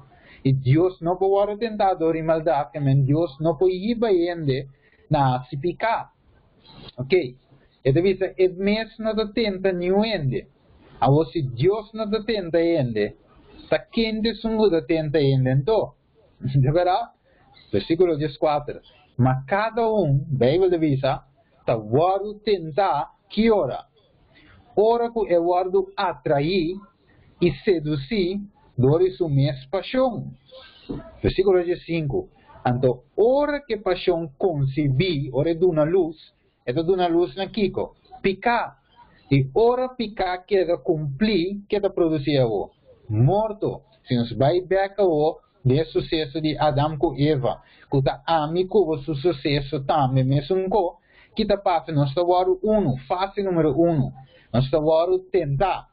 i Dios no por wòrdu tentá dor di maldat, ke men Dios no por hiba hende na hasi piká. Ok, e ta bisa e mes no ta tenta niun hende. Awor si Dios no ta tenta hende, ta ken ta esun ku ta tenta hende anto? Di bèrdat? Versíkulo dieskuater, Ma kada un, Beibel ta bisa, ta wòrdu tentá ki ora? Ora ku e wòrdu atraí i sedusí dor di su mes pashon. Versíkulo diesinku, Anto ora ku e pashon konsibí, ora e duna lus, e ta duna lus na kiko? Piká. I ora piká keda kumplí, ke ta produsí awor? Morto. Si nos bai bèk awor den e suseso di Adam ku Eva, ku ta ami ku bo su suseso tambe mesun ko, ki ta pasa? Nos ta wòrdu unu, fase número unu, nos ta wòrdu tentá.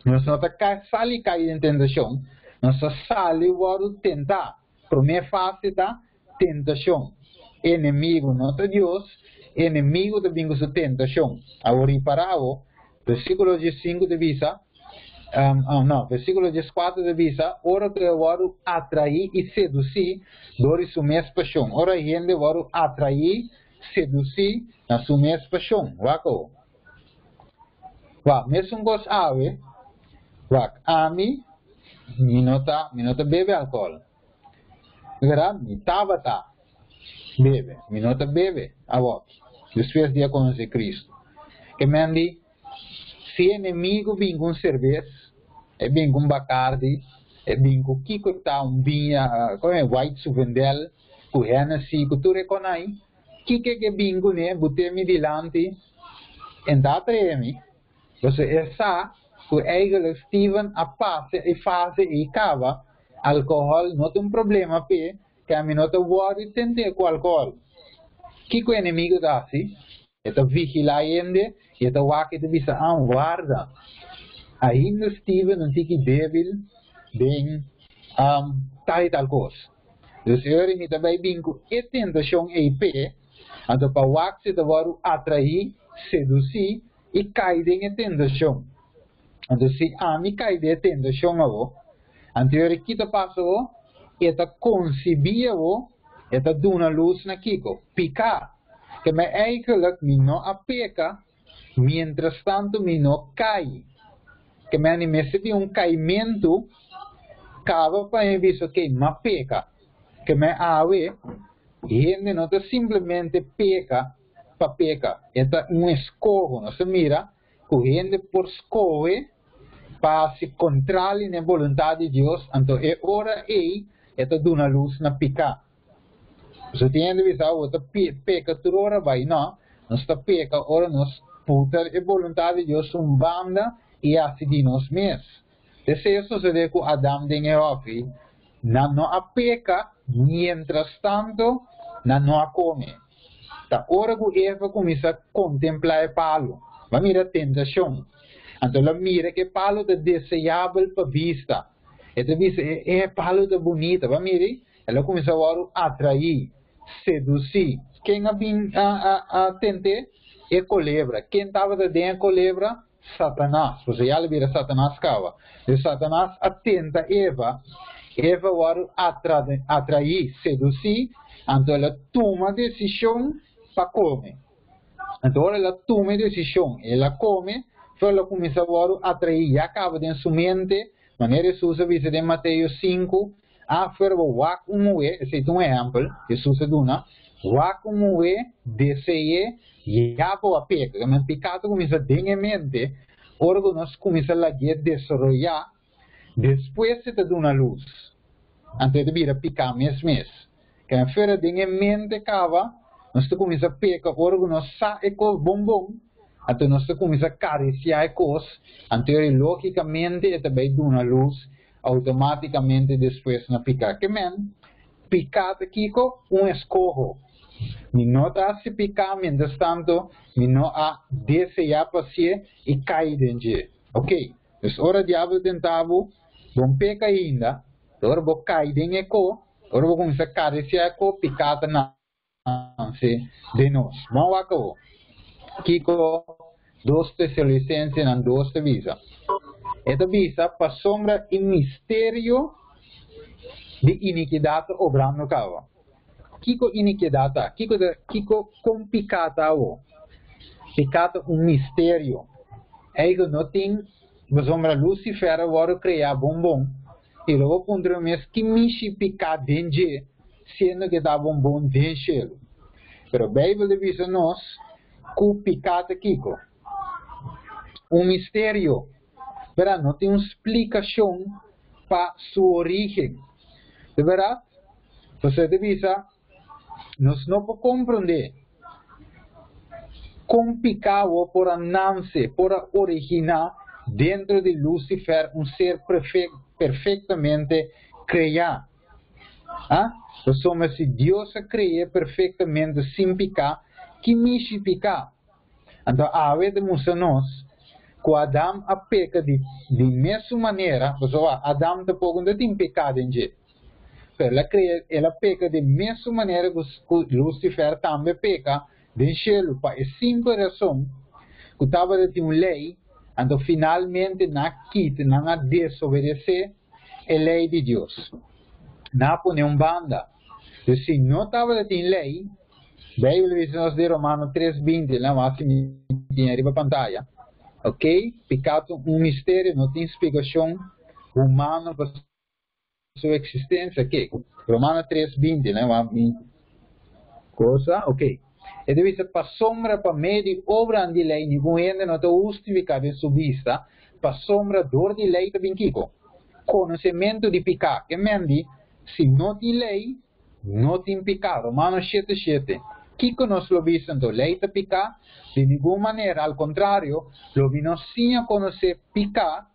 Nos no ta kai sali kai den tentashon, nos ta sali wòrdu tentá. Promé fase ta tentashon. Enemigu no ta Dios, enemigu ta bin ku su tentashon. Awor ripará awor, versíkulo diesinku ta bisa, no, versíkulo dieskuater ta bisa, ora ku e wòrdu atraí i sedusí dor di su mes pashon. Ora hende wòrdu atraí, sedusí na su mes pashon. Wak awor. Wak, mesun kos awe, wak, ami, mi no ta, mi no ta bebe alkohòl. Verdad? Mi tabata bebe, mi no ta bebe awor, despues di a conoce Cristo. Ke men di, si enemigo bin cu un cervez, e bin cu un Bacardi, e bin cu kico ta un biña, como e White Suvendel, cu Hennessy, cu tur e conai, kiko ke bin cune, bute mi dilanti, en ta atrae mi. Pasobra e sa ku eigenlijk Steven a pasa e fase ei kaba, alkohòl no ta un problema p'e, ke ami no ta wòrdu tent'é ku alkohòl. Kiko e enemigu ta hasi? E ta vigilá hende i e ta wak i ta bisa, Ah, warda, ainda Steven un tiki débil den tal i tal kos. Dus e ora mi ta bai bin ku e tentashon ei p'e, anto pa wak si e ta wòrdu atraí, sedusí, i kai den e tentashon. Anto si ami kai den e tentashon awo, anto e ora ki ta pasa awo? E ta konsibí awo, e ta duna lus na kiko? Piká. Ke mi eigenlijk mi no a peka, mientrastantu mi no kai. Ke mi ani mester bin un kaimentu kaba pa mi bisa, ok, m'a peka. Ke mi awe, hende no ta simplemente peka, pa peka. E ta un eskoho. Nos ta mira ku hende por skohe pa hasi kontrali na e boluntat di Dios, anto e ora ei e ta duna lus na piká. Pasobra tin hende bisa, Bo ta peka tur ora bai. No, nos ta peka ora nos puta e boluntat di Dios un banda i hasi di nos mes. Esei a sosodé ku Adam den e hòfi. Nan no a peka mientrastanto nan no a kome. Ta ora ku Eva kuminsá kontemplá e palu, bo a mira tentashon. Anto el a mira ku e palu ta deseabel pa bista. E ta bisa, E palu ta bunita. Bo a mira ei? El a kuminsá wòrdu atraí, sedusí. Ken a bin a tent'é? E kolebra. Ken tabata den e kolebra? Satanas, pasobra ya lo bira Satanas kaba. Dus Satanas a tenta Eva. Eva wòrdu atraí, sedusí, anto el a tuma desishon pa kome. Anto ora el a tuma e desishon, el a kome, so el a kuminsá wòrdu atraí ya kaba den su mente, manera Hesus a bisa den Mateo 5, A fuera bo wak un muhé, esei ta un ehèmpel Hesus a duna, wak un muhé, dese'é, ya bo a peka. Kende piká ta kuminsá den e mente ora ku nos kuminsá lag'é desaroyá. Despues e ta duna lus, anto e ta bira piká mes mes. Kende fuera den e mente kaba, nos ta kuminsá peka ora ku nos sa e kos bon bon, anto nos ta kuminsá karisiá e kos, anto e lógikamente e ta bai duna lus outomátikamente despues na piká. Ke men, piká ta kiko? Un eskoho. Mi no ta hasi piká mientrastantu mi no a deseá pa hasié i kai den dje. Oké. Dus ora diabel tenta bo, bon peka ainda, ora bo kai den e ko, ora bo kuminsá karisiá e ko, piká ta nanse den nos. Bon wak awor. Kiko 2 Tesalonicensenan 2 ta bisa? E ta bisa, Pasobra e misterio di inikidat ta obrando kaba. Kiko inikidat ta? Kiko ta kiko kon piká ta awor? Piká ta un misterio. Eikel no tin pasobra Lucifer a wòrdu kreá bon bon i lo bo puntra bo mes ki mishi piká den dje siendo ke ta bon bon den shelu. Pero Beibel ta bisa nos ku piká ta kiko? Un misterio. Bèrdat no tin un splikashon pa su orígen. De bèrdat? José ta bisa, Nos no por komprondé kon piká awor por a nanse, por a originá dentro di Lucifer, un ser perfektamente kreá. A? Pasobra si Dios a kre'é perfektamente sin piká, ki mishi piká? Anto awe ta mustra nos ku Adam a peka di di mesun manera, pasobra Adam tampoko no ta tin peká den dje. Pero el a krea, el a peka di mesun manera ku ku Lucifer tambe a peka den shelu pa e simpel rason ku tabata tin un lei, anto finalmente nan a kita, nan a desobedesé e lei di Dios. Nan a pone un banda. Dus si no tabata tin lei, Bijbel a bisa nos den Romano 3, 20, nan wak si mi tin ariba pantaya, ok, piká ta un misterio, no tin splikashon humano pa su eksistensia, ok. Romano 3, 20, nan wak mi kosa, ok. E ta bisa, Pasobra pa medio di obranan di lei ningun hende no ta hustifiká den su bista, pasobra dor di lei ta bin kiko? Konosementu di piká. Ke men di, si no tin lei, No tin piká. Romanos 7, 7. Kiko nos lo bisa anto? Lei ta piká? Di ningun manera, al kontrario, lo mi no siña konosé piká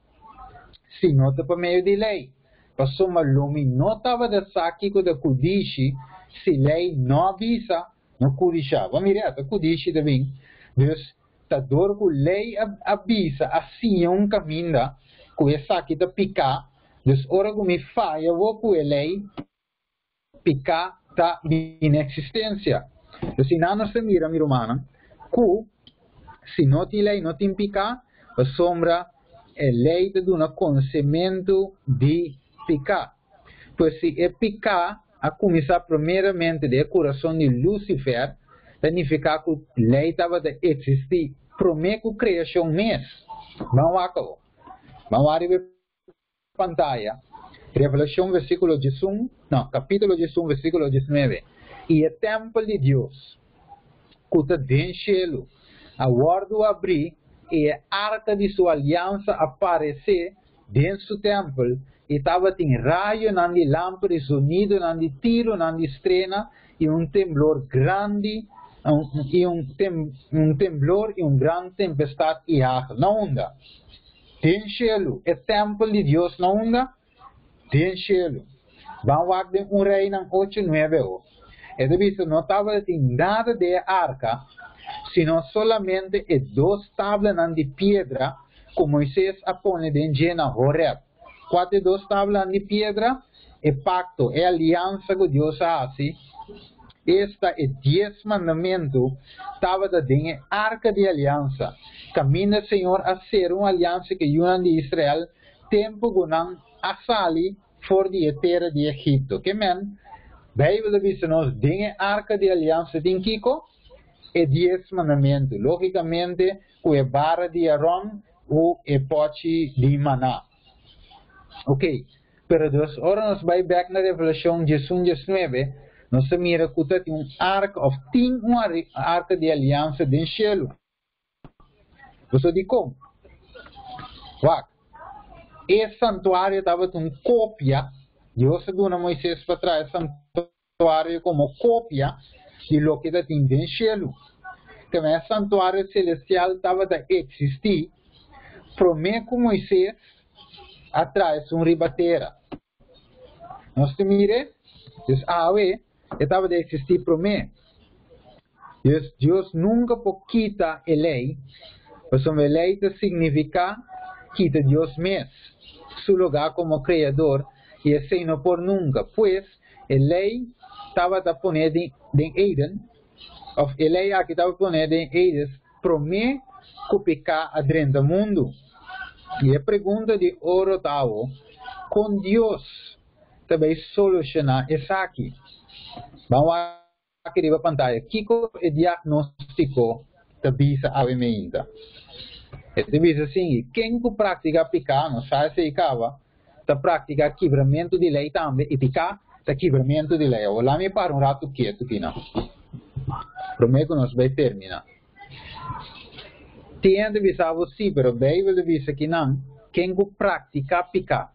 si no ta pa medio di lei. Pasobra lo mi no tabata sa kiko ta kudishi si lei no a bisa no kudishá. Bo a mira e? Ta kudishi ta bin. Dus, ta dor ku lei a bisa, a siña un kaminda ku esaki ta piká. Dus ora ku mi faya bo ku e lei, piká ta bini eksistensia. Dus i nan nos ta mira, mi rumannan, ku si no tin lei no tin piká, pasobra e lei ta duna konsementu di piká. Pues si e piká a kuminsá primeramente den e kurason di Lucifer, ta nifiká ku lei tabata eksistí promé ku kreashon mes. Ban wak awor. Ban wak riba e pantaya, Revelacion versiculo 11, no, capítulo 11 versiculo 19. I e tempel di Dios, cu ta den cielu, a wordu abrí, i e arca di su aliansa a parecé den su tempel, i tabatin rayonan di lamper i zonidonan di tironan di strena i un temblor grandi, i un tem, un temblor i un gran tempestad i hagel. Na unda? Den shelu, e tèmpel di Dios na unda? Den shelu. Ban wak den un Reinan ocho nuebe o. E ta bisa no tabatin nada den e arka, sino solamente e dos tablanan di piedra ku Moises a pone den dje na Horeb. Kua ta e dos tablanan di piedra? E pakto, e aliansa ku Dios a hasi, esta e Dies Mandamentu, tabata den e Arka di Aliansa, kaminda Señor a sera un aliansa ku e yunan di Israel tempu ku nan a sali. For di e tera di Egipto. Ke men, Beibel ta bisa nos den e arka di aliansa tin kiko? E Dies Mandamentu. Lógikamente ku e bara di Aron ku e pòchi di maná. Ok, pero dus ora nos bai bèk na Revelashon 11, 19, nos ta mira ku ta tin un arka òf tin un arka di aliansa den shelu. Boso dikon? Wak, e santuario tabata un kopia, Dios a duna Moises pa traha e santuario komo kopia di loke ta tin den shelu. Kema e santuario selestial tabata eksistí promé ku Moises a traha esun riba tera. Nos ta mir'é? Dus awe e tabata eksistí promé. Dus Dios nunka por kita e lei, pasobra e lei ta signifiká kita Dios mes su lugá komo Kreador, i esei no por nunka. Pues, e lei tabata poné den Eden, òf e lei aki tabata poné den Edes promé ku piká a drenta mundu. I e pregunta di oro ta awo, kon Dios ta bai solushoná esaki? Ban wak riba pantaya kiko e diagnóstiko ta bisa awe meinta. E ta bisa sigui, ken ku praktiká piká, nos sa esei kaba, ta praktiká kibramentu di lei tambe, i piká ta kibramentu di lei. Awor laat mi para un ratu ketu kinan, promé ku nos bai terminá. Tin hende bisa bo sí, pero Beibel ta bisa kinan, ken ku praktiká piká.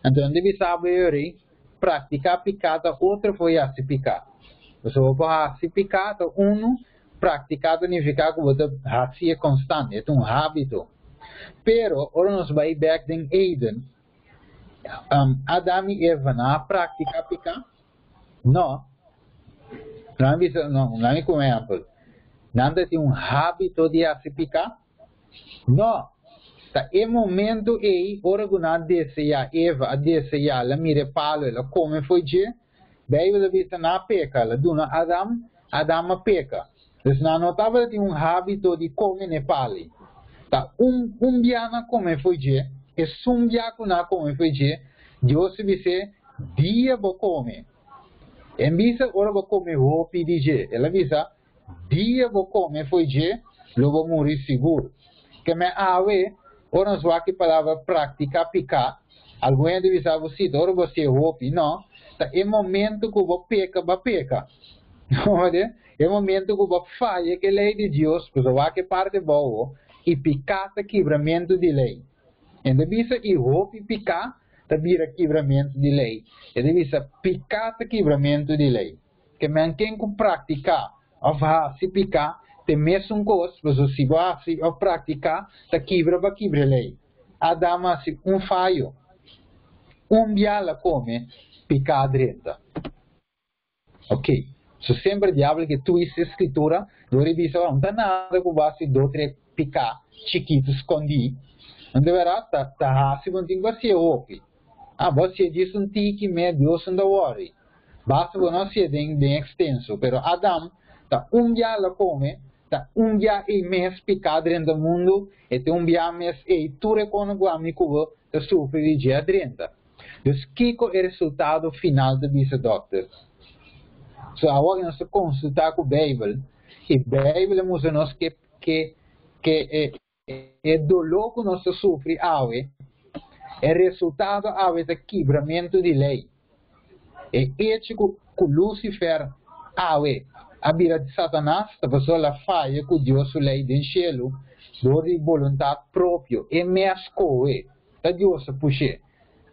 Anto nan ta bisa bo yori, praktiká piká ta otro for hasi piká. Pasobra bo por hasi piká ta unu, praktiká ta nifiká ku bo ta hasié konstante, e ta un hábito. Pero ora nos bai bèk den Eden, Adam i Eva nan a praktiká piká? No. Nan a bisa, no, nan a ku un ehèmpel. Nan ta tin un hábito di hasi piká? No. Ta e momento ei, ora ku nan a deseá, Eva a deseá, el a mira e palu, el a kome fo'i dje, Beibel ta bisa nan a peka, el a duna Adam, Adam a peka. Dus nan no tabata tin un hábito di kome n'e palu ei. Ta un un bia nan a kome fo'i dje, esun bia ku nan a kome fo'i dje, Dios a bis'é, Dia bo kome. En bisa ora bo kome hopi di dje. El a bisa, Dia bo kome fo'i dje, lo bo muri sigur. Keme awe, ora nos wak e palabra praktiká piká, algun hende bisa bo si, ta ora bo hasié hopi. No, ta e momento ku bo peka, bo a peka. Ode? E momento ku bo faya ku e lei di Dios, pasobra wak e parti abou, i piká ta kibramentu di lei. Hende bisa i hopi piká ta bira kibramentu di lei. E ta bisa piká ta kibramentu di lei. Ke men ken ku praktiká òf hasi piká ta e mesun kos, pasobra si bo hasi òf praktiká ta kibra pa kibra e lei. Adam a hasi un fayo, un bia el a kome, piká a drenta. Ok, so semper diabel ke twist e skritura dor e bisa, No ta nada ku bo hasi do tre piká chikitu skondí. No ta bèrdat? Ta ta hasi bo no tin ku hasié hopi. Ah, bo hasié djis un tiki me, Dios no ta wòri. Basta bo no hasié den den ekstenso. Pero Adam ta un bia el a kome, ta un bia ei mes piká drenta mundu, e ta un bia mes ei tur e kono ku ami ku bo ta sufri di dje a drenta. Dus kiko e resultado final ta bisa dòkter? So awor nos ta konsultá ku Beibel i Beibel a mustra nos ke ke ke e e doló ku nos ta sufri awe, e resultado awe ta kibramentu di lei. E echo ku ku Lucifer awe a bira Satanas ta pasobra el a faya ku Dios su lei den shelu dor di boluntat propio, e mes kohe. Ta Dios a push'é.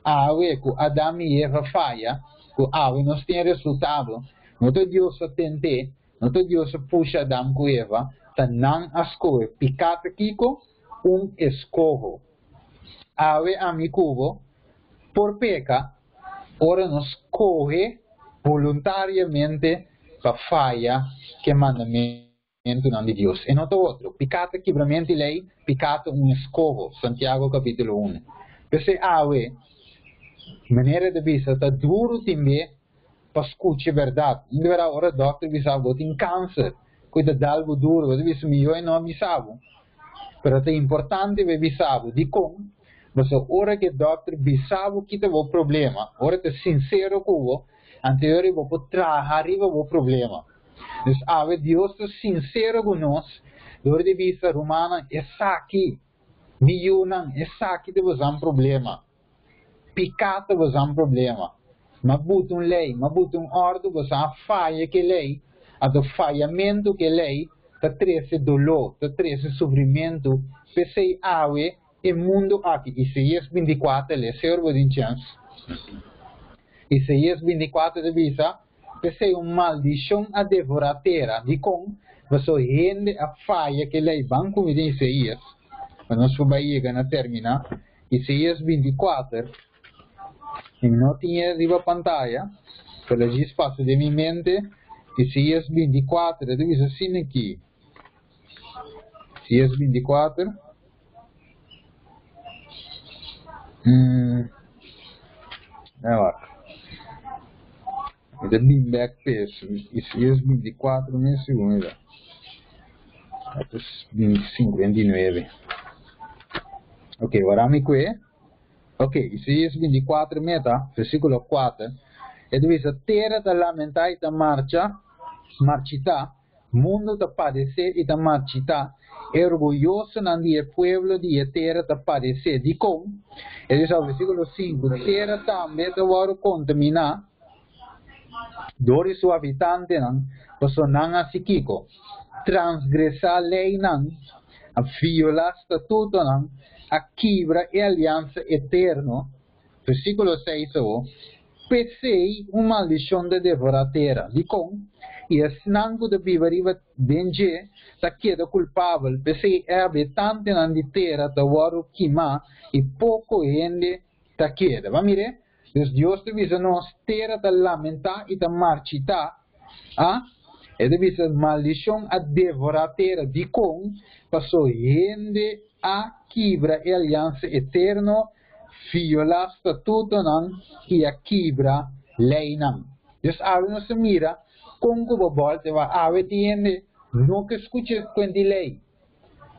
Awe ku Adam i Eva faya, ku awe nos tin e resultado, no ta Dios a tent'é, no ta Dios a pusha Adam ku Eva, ta nan a skohe. Piká ta kiko? Un eskoho. Awe ami ku bo por peka ora nos skohe boluntariamente pa faya ku e mandamentu. Mandamentunan di Dios. E no ta otro. Piká ta kibramentu di lei, piká ta un eskoho. Santiago kapítulo unu. P'esei awe, manera ta bisa, ta duru tin be pa skucha e bèrdat. Un di bèrdat ora dòkter bisa bo tin kanser, ku ta dal bo duru, bo ta bisa mihó e no a bisa bo. Pero ta importante pa e bisa bo. Dikon? Pasobra ora ku e dòkter bisa bo kita bo problema, ora ta sinsero ku bo, anto e ora bo por traha riba bo problema. Dus awe Dios ta sinsero ku nos dor di bisa, Rumannan, esaki, mi yunan, esaki ta bosan problema. Piká ta bosan problema. M'a buta un lei, m'a buta un òrdu, bosan a faya ku e lei, anto fayamentu ku e lei ta trese doló, ta trese sufrimentu. P'esei awe e mundu aki, Isaías bintikuater, lesa ora bo tin chèns. Isaías bintikuater ta bisa, P'esei un maldishon a devorá tera. Dikon? Pasobra hende a faya ku e lei. Ban ku mi den Isaías, pa nos por bai yega na terminá. Isaías bintikuater, mi no tin e riba pantaya, pero a djis pasa den mi mente. Isaías bintikuater, e ta bisa asina aki. Isaías bintikuater. Wak. Mi ta bin bek p'es. Isaías bintikuater mes segun mi ta. Ata 59. Ok, ora mi kue. Ok, Isaías bintikuater meta, versíkulo kuater. E ta bisa, Tera ta lamentá i ta marcha, marchitá. Mundu ta padesé i ta marchitá, e orguyosonan di e pueblo di e tera ta padesé. Dikon? E di sa versíkulo sinku, Tera tambe ta wòrdu kontaminá dor di su habitantenan, pasobra nan hasi kiko? Transgresá leinan, a violá statutonan, a kibra e aliansa eterno. Versíkulo seis awo, P'esei un maldishon ta devorá tera. Dikon? I esnan ku ta biba riba den dje ta keda kulpabel. P'esei e habitantenan di tera ta wòrdu kimá i poko hende ta keda. Bo a mir'é? Dus Dios ta bisa nos, Tera ta lamentá i ta marchitá. A E ta bisa, Maldishon a devorá tera. Dikon? Pasobra hende a kibra e aliansa eterno violá statutonan i a kibra leinan. Dus awe nos ta mira kon ku bo bòlta wak. Awe tin hende no ke skucha kuent di lei.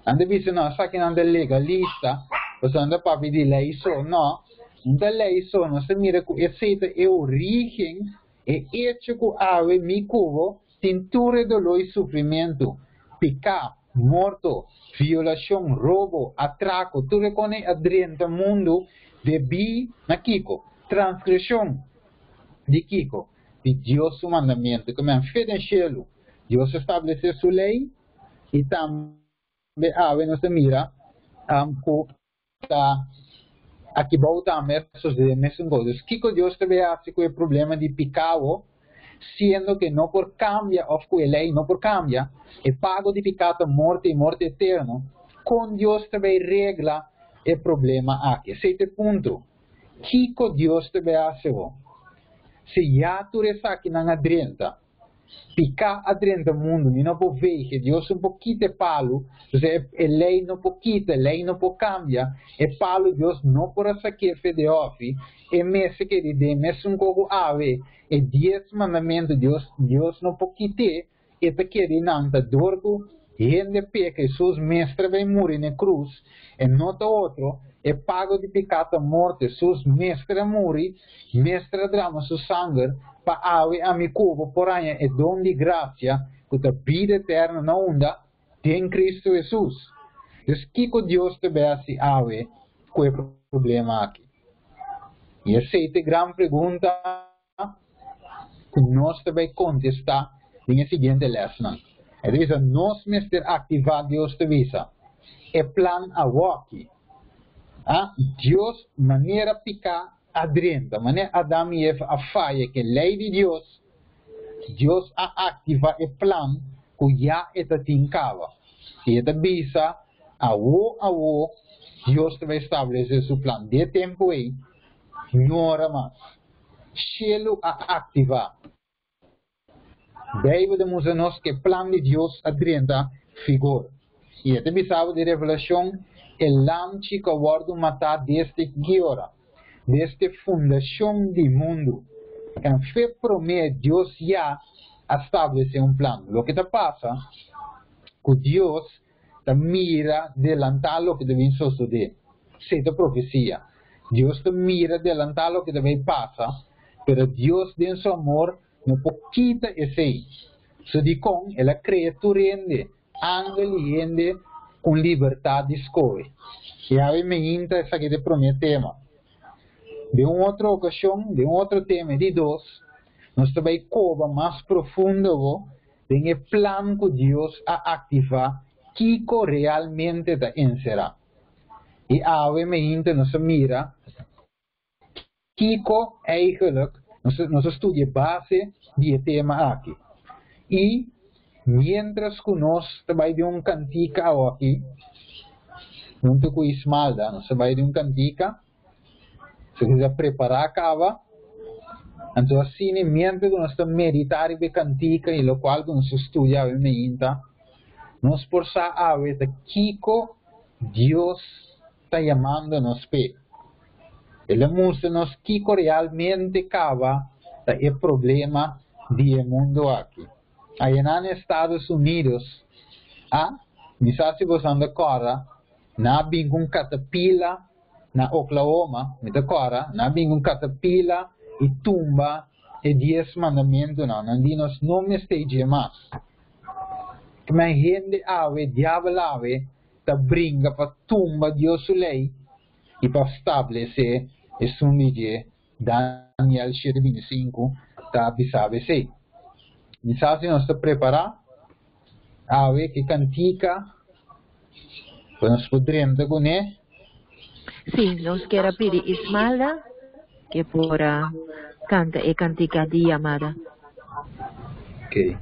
Nan ta bisa no esakinan ta legalista pasobra nan ta papia di lei so. No, no ta lei so. Nos ta mira ku esei ta e orígen, e echo ku awe mi ku bo Tin tur e doló i sufrimentu, piká, morto, violashon, robo, atrako, tur e kos a drenta mundu debí na kiko? Transgreshon di kiko? Di Dios su mandamentu. Ku men fe den shelu, Dios a establesé su lei i tambe awe nos ta mira ku ta aki bou tambe a sucede mesun cos. Dus kico Dios ta bay haci cu e problema di picao, siendo que no por cambia of cu e ley no por cambia, e pago di pica ta morte y morte eterno, con Dios ta bay regla e problema aki? Esey ta e punto. Kico Dios ta bay haci bo? Si ya tur esakinan a drenta, Piká a drenta mundu, mi no por vege, Dios no por kita e palu, entonces e lei no por kita, e lei no por kambia, e palu Dios no por a sak'é fe de òfi, e mester keda den mesun kos ku awe, e dies mandamentu Dios Dios no por kit'é, e ta keda einan, ta dor ku hende peka, Hesus mester a bai muri na e krus, e no ta otro, e pago di piká ta morto, Hesus mester a muri, mester a drama su sanger pa awe ami ku bo por haña e don di grasia ku ta bida eterno na unda? Den Kristu Hesus. Dus kiko Dios ta bai hasi awe ku e problema aki? I esei ta e gran pregunta ku nos ta bai kontestá den e siguiente lèsnan. E ta bisa nos mester aktivá Dios ta bisa e plan awoki. A Dios manera piká a drenta, manera Adam i Eva a faya ku e lei di Dios, Dios a aktivá e plan ku ya e ta tin kaba. I e ta bisa, Awo awo Dios ta bai establesé su plan. Di e tempu ei, no ora mas. Shelu a aktivá. Bijbel ta mustra nos ku e plan di Dios a drenta figor. I e ta bisa bo den Revelashon, e lamchi ku a wòrdu matá desde ki ora? Desde fundashon di mundu. En fe promé Dios ya a stablesé un plan. Loke ta pasa ku Dios ta mira delantá loke ta bin sosodé. Esei ta profesia. Dios ta mira delantá loke ta bai pasa, pero Dios den su amor no por kita esei. So dikon el a krea tur hende, angel i hende, ku un libertat di skohe? I awe meinta esaki ta e promé tema. Den un otro okashon, den un otro tema, e di dos, nos ta bai koba mas profundo bo den e plan ku Dios a aktivá kiko realmente ta enserá. I awe meinta nos a mira kiko eigenlijk, nos a studia e base di e tema aki. I miéntras ku nos ta bai den un kantika awoki, huntu ku Ismalda, nos ta bai den un kantika, Si nos a prepará kaba, anto asina miéntras ku nos ta meditá riba e kantika i lokual ku nos ta studia awe meinta, nos por sa awe ta kiko Dios ta yamando nos p'e. El a mustra nos kiko realmente kaba ta e problema di e mundu aki. Ayanan na Estados Unidos, a mi sa si boso anda kòrda, nan a bin ku un katapila na Oklahoma, mi ta kòrda, nan a bin ku un katapila i tumba e Dies Mandamentunan. Nan di nos no mester dje mas. Kmei hende awe, diabel awe, ta bringa pa tumba Dios su lei i pa stablesé esun di dje. Daniel 7:25 ta bisa esei. Mi sa si nos ta prepará awe ku e kantika ku nos por drenta kuné. Sí, nos kier a pidi Ismalda ke por a kanta e kantika di yamada. Ok.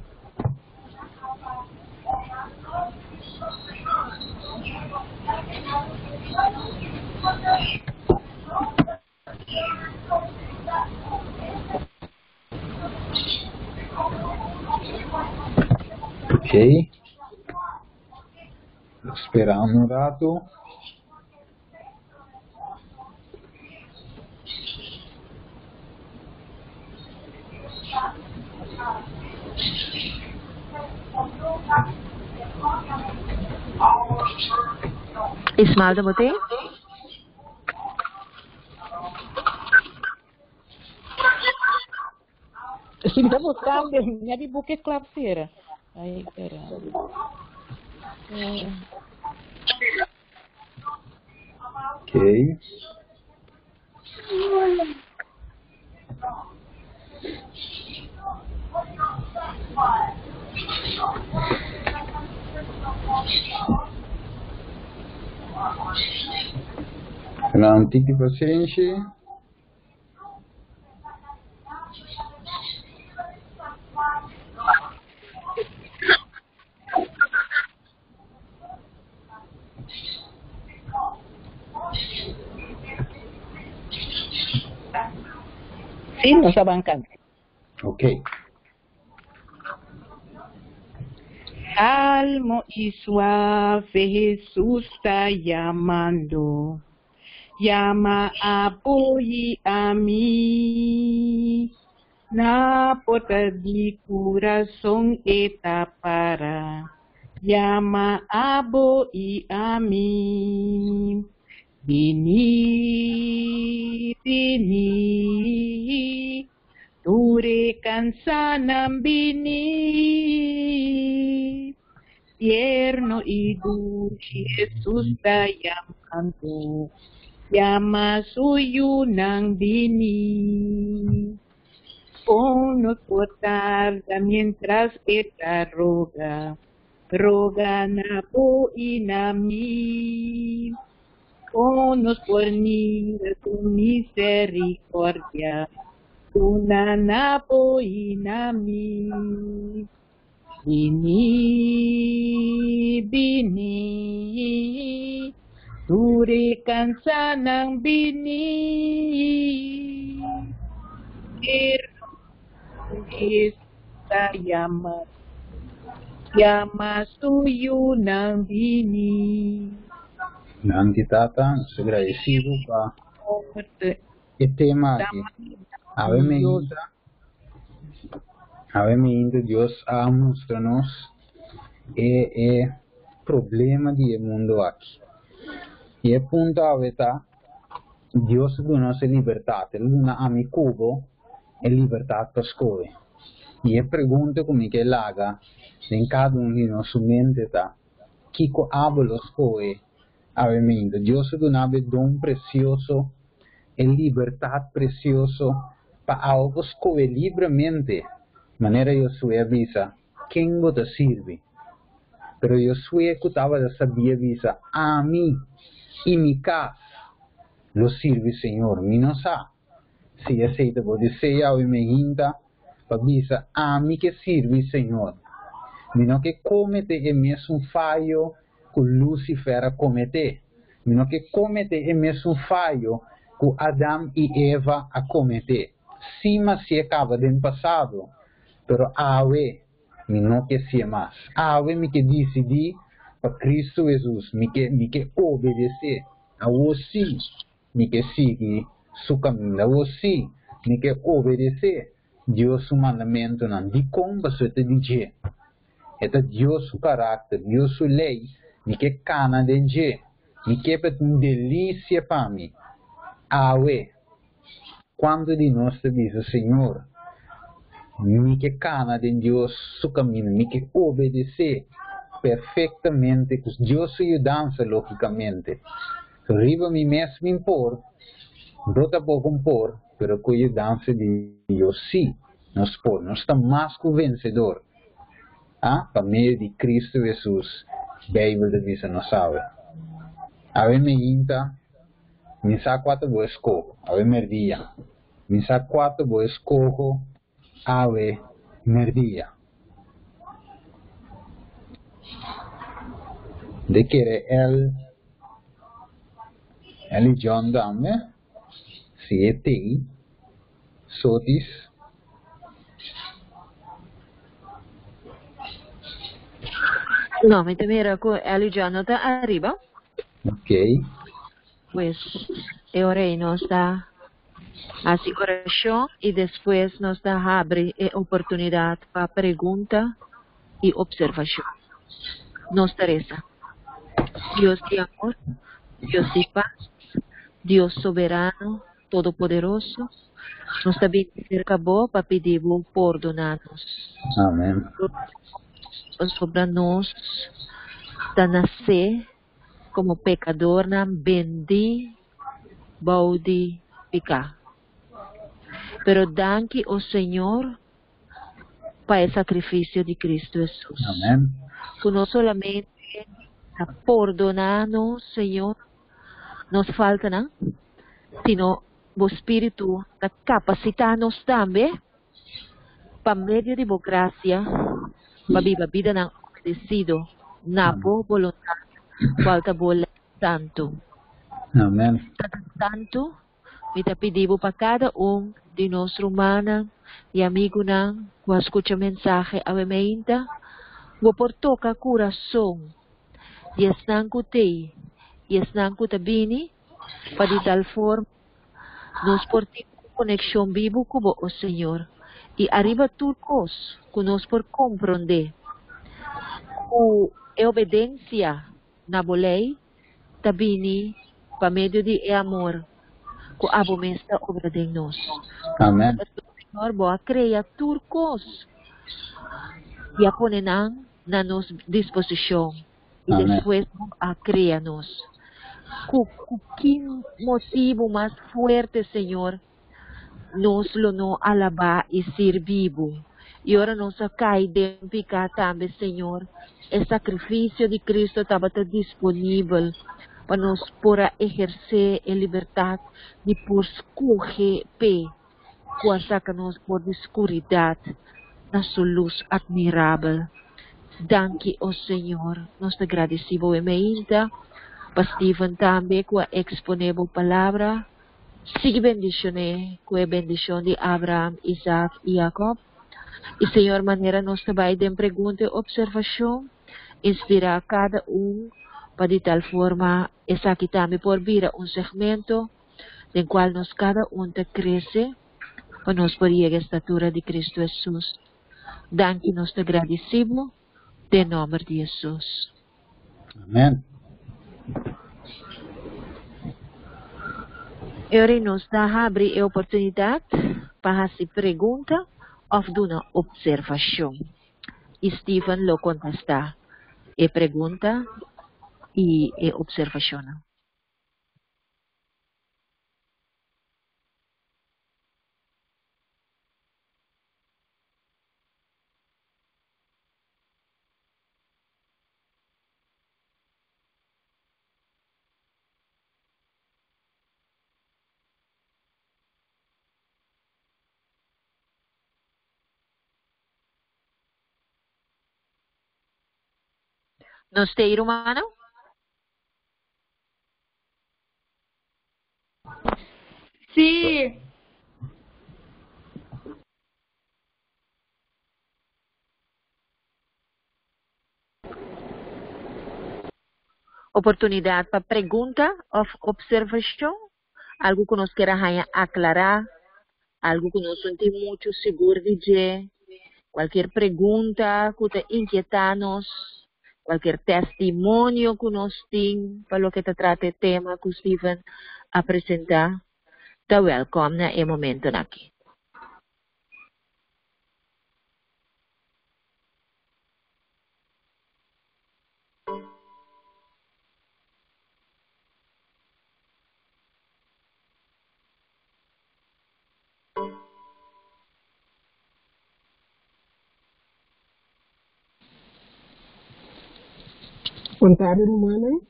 Ok. Spera un ratu. Ismalda bo te? Si mi ta buscando, mi a di buque klap sera. Ay, caramba. Ok. Un tiki pasenshi. Sí, nos a ban canta. Ok. Calmo y suave Jesús ta llamando. Llama a bo y a mi. Na porta di corazón e ta para. Llama a bo y a mi. Bini, bini. Tur e cansanan bini. Tierno y dushi Jesús ta llamando. Llama su yunan bini. Con nos por tarda mientras e ta roga. Roga na bo y na mi. Con nos por mira su misericordia. Duna na bo y na mi. Bini, bini. Tur e cansanan bini. Tierno Jesús ta llama. Llama su yunan bini. Danki tata, nos ta agradecido pa e tema aki. Awe meinta, awe meinta Dios a mustra nos e e problema di e mundo aki. I e punto awe ta, Dios a duna nos e libertat, El a duna ami ku bo e libertat pa skohe. I e pregunta ku mi ke laga den kada un di nos su mente ta, Kiko abo lo skohe awe mainta? Dios a duna bo e don presioso, e libertat presioso pa abo por skohe libremente, manera Josué a bisa, Ken bo ta sirbi? Pero Josué ku tabata sabí a bisa, Ami i mi kas lo sirbi Señor. Mi no sa si esei ta bo deseo awe mehinta pa bisa, Ami ke sirbi Señor. Mi no ke kometé e mesun fayo ku Lucifer a kometé. Mi no ke kometé e mesun fayo ku Adam i Eva a kometé. Sí, ma si e kaba den pasado, pero awe mi no ke si'e mas. Awe mi ke disidí pa Cristo Hesus, mi ke mi ke obedesé. Awor sí mi ke sigui su kaminda. Awor sí mi ke obedesé Dios su mandamentunan. Dikon? Pasobra e ta di dje. E ta Dios su karakter, Dios su lei. Mi ke kana den dje. Mi ke pa e ta un delisia pa mi. Awe, kuantu di nos ta bisa, Señor, mi ke kana den Dios su kaminda, mi ke obedesé perfektamente ku Dios su yudansa, lógikamente. Riba mi mes mi por, bo tampoko por, pero ku yudansa di Dios sí nos por. Nos ta mas ku vensedor, ah, pa medio di Cristo Hesus, Beibel ta bisa nos awe. Awe meinta, mi sa kua ta bo eskoho, awe merdia. Mi sa kua ta bo eskoho awe merdia. De kere el, el i John tambe, si e tei, Sotis. No, mi ta mira ku el i John no ta ariba. Ok. Pues e ora ei nos ta hasi orashon i despues nos ta habri e oportunidat pa pregunta i opservashon. Nos ta resa, Dios di amor, Dios di pas, Dios soberano, todopoderoso, nos ta bini serka bo pa pidi bo pordoná nos. Amen. Pasobra nos ta nasé komo pekadornan bendí bou di piká. Pero danki, o Señor, pa e sakrifisio di Kristu Hesus. Amen. Ku no solamente ta pordoná nos, Señor, nos faltanan, sino bo Spiritu ta kapasitá nos tambe pa medio di bo grasia pa biba bidanan obedesido na bo boluntat, kual ta bo lei santu. Amen. Tata Santu, mi ta pidi bo pa kada un di nos rumannan i amigunan ku a skucha mensahe awe meinta, bo por toka kurason di esnan ku t'ei i esnan ku ta bini, pa di tal forma nos por tin un konekshon bibu ku bo, o Señor, i ariba tur kos ku nos por komprondé ku e obedensia na bo lei ta bini pa medio di e amor ku abo mes ta obra den nos. Amen. Señor, bo a krea tur kos i a pone nan na nos disposishon i Amen. despues bo a krea nos. Ku ku ki motibu mas fuerte, Señor, nos lo no alabá i sirbi bo? I ora nos a kai den piká tambe, Señor, e sakrifisio di Cristo tabata disponibel pa nos por a ehersé e libertat di por skohe p'e ku a saka nos for di skuridat na su lus atmirabel. Danki, o Señor. Nos ta gradisí bo e meinta, pa Steven tambe ku a eksponé bo palabra. Sigui bendishoné ku e bendishon di Abraham, Isaac i Jacob. I Señor, manera nos ta bai den pregunta i opservashon, inspirá kada un pa di tal forma esaki tambe por bira un segmento den kual nos kada un ta krese pa nos por yega e statura di Cristo Hesus. Danki nos ta gradisí bo den nòmber di Hesus. Amen. E ora nos ta habri e oportunidat pa hasi pregunta òf duna opservashon. I Steven lo kontestá e pregunta i e opservashonnan. Nos t'ei rumannan? Sí. Oportunidat pa pregunta òf opservashon, algu ku nos kier a haña aklará, algu ku nos no tin muchu sigur di dje, kualkier pregunta ku ta inkietá nos, kualkier testimonio ku nos tin pa loke ta trata e tema ku Steven a presentá, ta wèlkòm na e momentonan aki. Bon tardi, rumannan.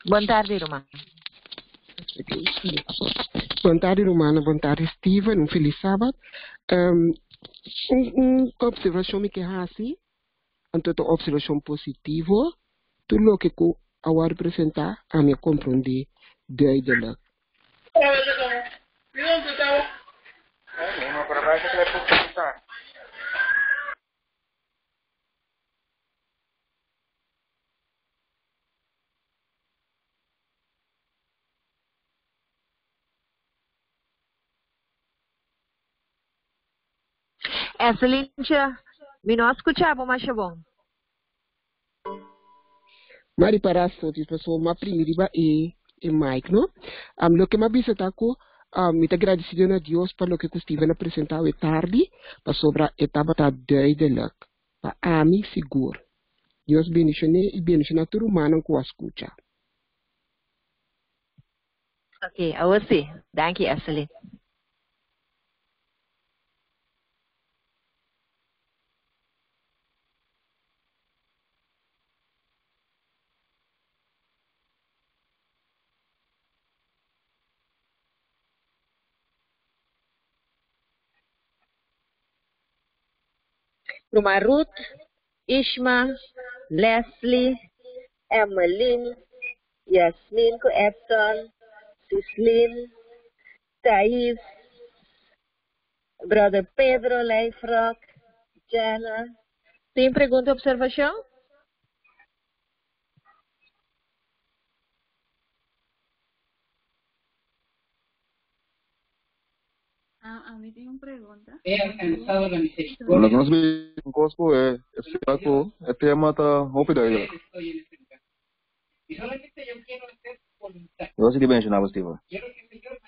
Bon tardi, ruman. Bon tardi, rumannan. Bon tardi, Steven. Un felis sabat. Um, un, un observashon mi ke hasi, anto ta observashon positivo, tur loke ku a wòrdu presentá, ami a komprondé duidelijk. Esselintje, mi no a skucha bo masha bon. M'a ripará so, pasobra m'a primi riba e e mic, no? Um, loke m'a bisa ta ku um, mi ta gradisido na Dios pa loke ku Steven a presentá awe tardi, pasobra e tabata duidelijk. Pa ami sigur. Dios bendishoné i bendishoná tur rumannan ku a skucha. Ok, awor sí. Danki, Esselin. Ruman Ruth, Ishma, Leslie, Emmeline, Yasmin ku Edson, Sislin, Thais, Brother Pedro Leifrock, Jenna. Tin pregunta o observashon? Ah, ami tin un pregunta. Lo que nos bin cos cu e e cu e tema ta hopi duidelijk. Dios sigui bendiciona bo, Steven.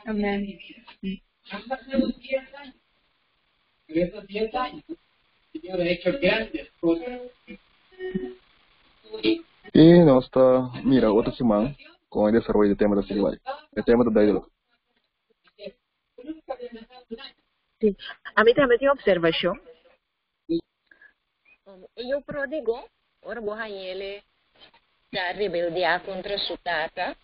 Amén. Y nos ta mira otro siman con e desaroyo di tema ta sigui bai. E tema ta duidelijk. Sí. Ami tambe tin observashon. E yu pródigo, ora bo hañ'el ta rebeldiá kontra su tata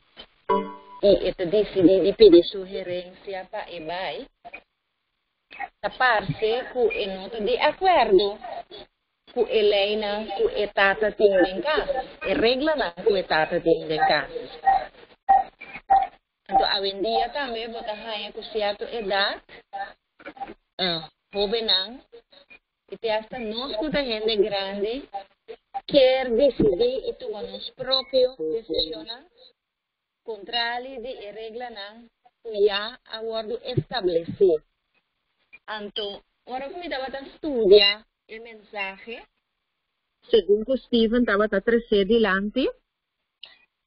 i e ta disidí di pidi su herensia pa e bai, ta parse ku e no ta di akuerdo ku e leinan ku e tata tin den kas, e reglanan ku e tata tin den kas. Anto awendia tambe bo ta haña ku sierto edat, hóbennan i te asta nos ku ta hende grandi kier disidí i tuma nos propio desishonnan kontrali di e reglanan ku ya a wòrdu establesí. Anto ora ku mi tabata studia e mensahe, segun ku Steven tabata tres'é dilanti,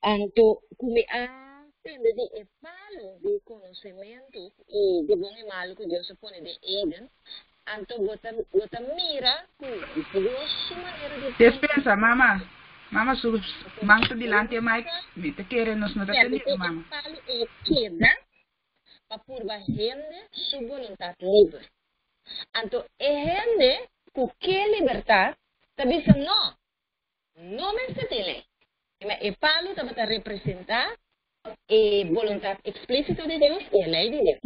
Anto ku mi a tende di e palu di konosementu i di bon i malu ku Dios a pone den Eden, anto bo ta bo ta mira ku Dios su manera di pensa. Despensa, mama. Mama su man ta dilanti e mic, mi ta kere nos no ta tende Permití e mama. palu ei keda pa purba hende su boluntat liber. Anto e hende ku ke libertat ta bisa no, No mester tin lei. Ma e palu tabata representá e boluntat eksplísito di Dios i e lei di Dios.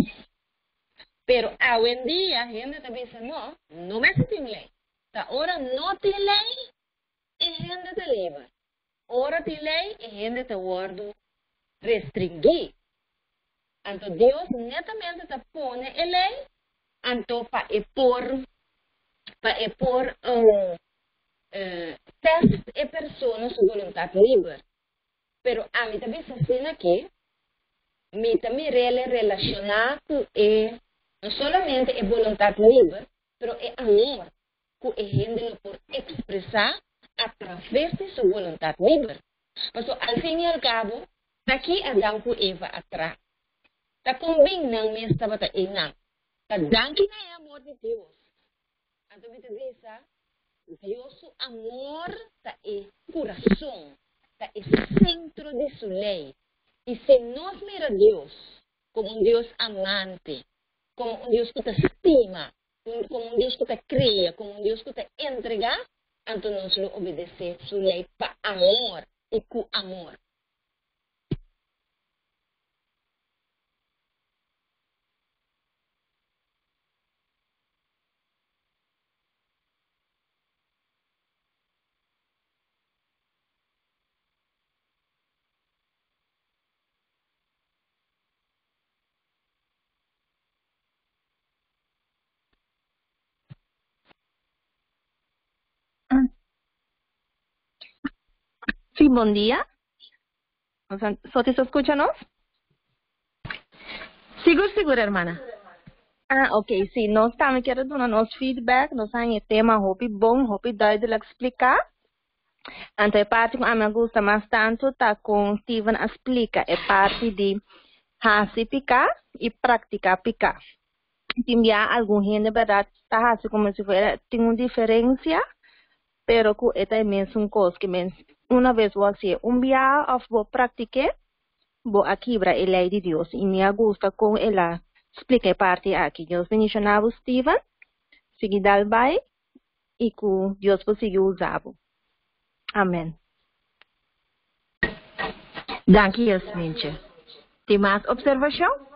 Pero awendia hende ta bisa, No, no mester tin lei. Ta ora no tin lei, e hende ta liber. Ora tin lei, e hende ta wòrdu restringí. Anto Dios netamente ta pone e lei anto pa e por pa e por test e persona su boluntat liber. Pero ami ta bisa asina ke mi ta mir'el relashoná ku e no solamente e boluntat liber, pero e amor ku e hende lo por ekspresá atraves di su boluntat liber. Pasobra al fin i al kabo, ta ki Adam ku Eva a traha? Ta kon bin nan mes tabata einan? Ta danki na e amor di Dios. Anto mi ta bisa, Dios su amor ta e kurason, ta e sentro di su lei. I si nos mira Dios komo un Dios amante, komo un Dios ku ta stima, komo un Dios ku ta krea, komo un Dios ku ta entregá, anto nos lo obedesé su lei pa amor i ku amor. Sí, bon dia. Soti so skucha nos? Sigur, sigur, hermana. Ah, ok, sí, nos tambe kier duna nos feedback, nos haña e tema hopi bon, hopi duidelijk spliká. Anto e parti ku ami a gusta mas tantu ta kon Steven a splika e parti di hasi piká i praktiká piká. Tin bia algun hende bèrdat ta hasi komo si fuera tin un diferensia, pero ku e ta e mesun kos, ke men una bes bo hasié un bia òf bo praktik'é, bo a kibra e lei di Dios. I mi a gusta kon el a splika e parti aki. Dios bendishoná bo Steven, sigui dal bai i ku Dios por sigui usa bo. Amen. Danki Yasmintje. Tin mas observashon?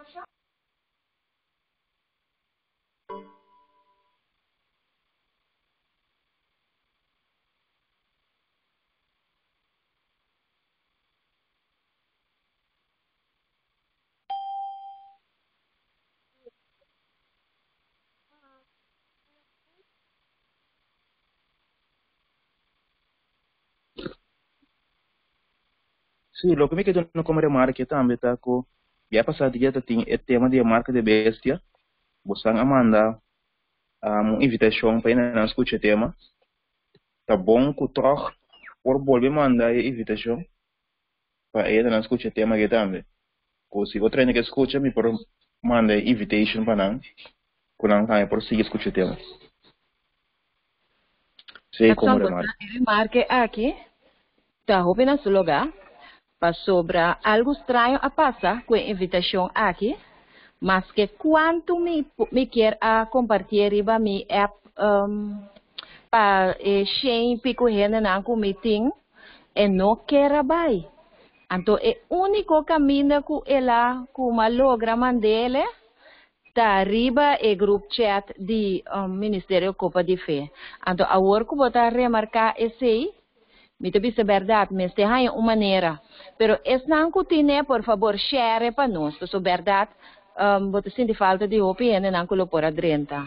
Sí, loke mi ke duna komo remarke tambe ta ku bia pasá dia ta tin e tema di e marka di e bestia. Bosan a manda un invitashon pa nan skucha e tema. Ta bon ku tòg por bolbe manda e invitashon pa e nan skucha e tema aki tambe. Ku si otro hende ke skucha mi por manda e invitation pa nan ku nan tambe por sigui skucha e tema. Sí, komo Edson, bo remarke. sa e remarke aki ta hopi na su lugá, pasobra algu straño a pasa ku e invitashon aki, maske kuantu mi mi kier a kompartié riba mi app pa e shen i piku hendenan ku mi tin, e no kier a bai. Anto e úniko kaminda ku el a ku mi a logra mand'é ta riba e group chat di Ministerio Copa di Fe. Anto awor ku bo ta remarká esei, mi ta bisa bèrdat, mester haña un manera. Pero esnan ku tine, por fabor share pa nos, pasobra bèrdat bo ta sinti falta di hopi hendenan ku lo por a drenta.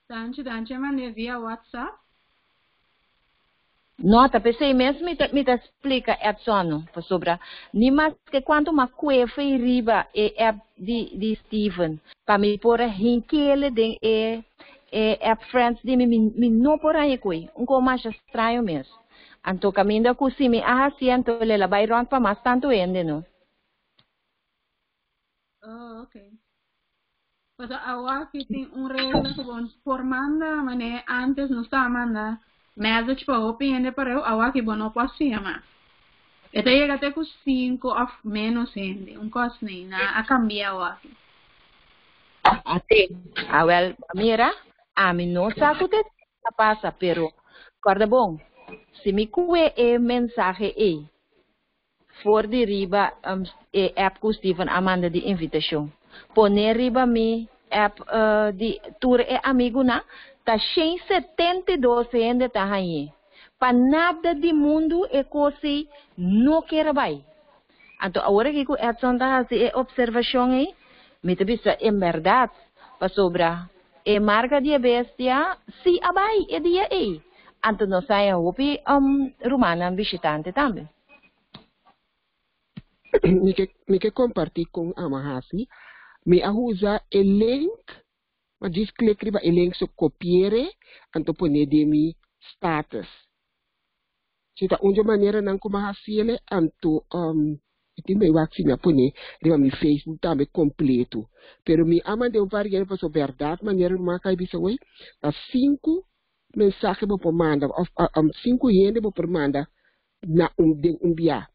Danchi danchi a mand'é via WhatsApp. No, ta p'esei mes mi ta mi ta splika Edson, pasobra ni maske kuantu m'a kue fei riba e app di di Steven pa mi por a hink'ele den e e app Friends di mi, mi mi no por haña kue, un kos masha straño mes. Anto kaminda ku si mi a hasi anto el a bai rònt pa mas tantu hende no. Oh, okay. Paso awor aki tin un regla ku bo por manda, mane antes nos ta manda message pa hopi hende pareu, awor aki bo no por asina mas. E ta yega te ku 5 òf menos hende, un kos ni, nan a kambia awor aki. Ate, ah wel, mira, ami no sa ku te pasa, pero korda bon, si mi kue e mensahe ei, for di riba e app ku Steven a manda di invitashon. Pone riba mi app di tur e amigunan, ta 172 hende ta hañ'é. Pa nada di mundu e kos no ke bai. Anto, awor aki ku Edson ta hasi e observashon ei, mi ta bisa en berdat, pasobra e marka di bestia si a bai e dia ei. Anto nos a haña hopi rumannan bishitante tambe. Mi ke kompartí ku ami a hasi. Mi a usa e link, m'a djis klik riba e link so kopi'é, anto pone den mi status. Si ta un manera nan ku m'a hasié, anto tin mi wak si mi a pone riba mi Facebook tambe kompleto. Pero mi a manda un par di paso berdat manera ruman kai bisa oi, ta 5 mensahe bo por manda, òf 5 hende bo por manda na un den un bia.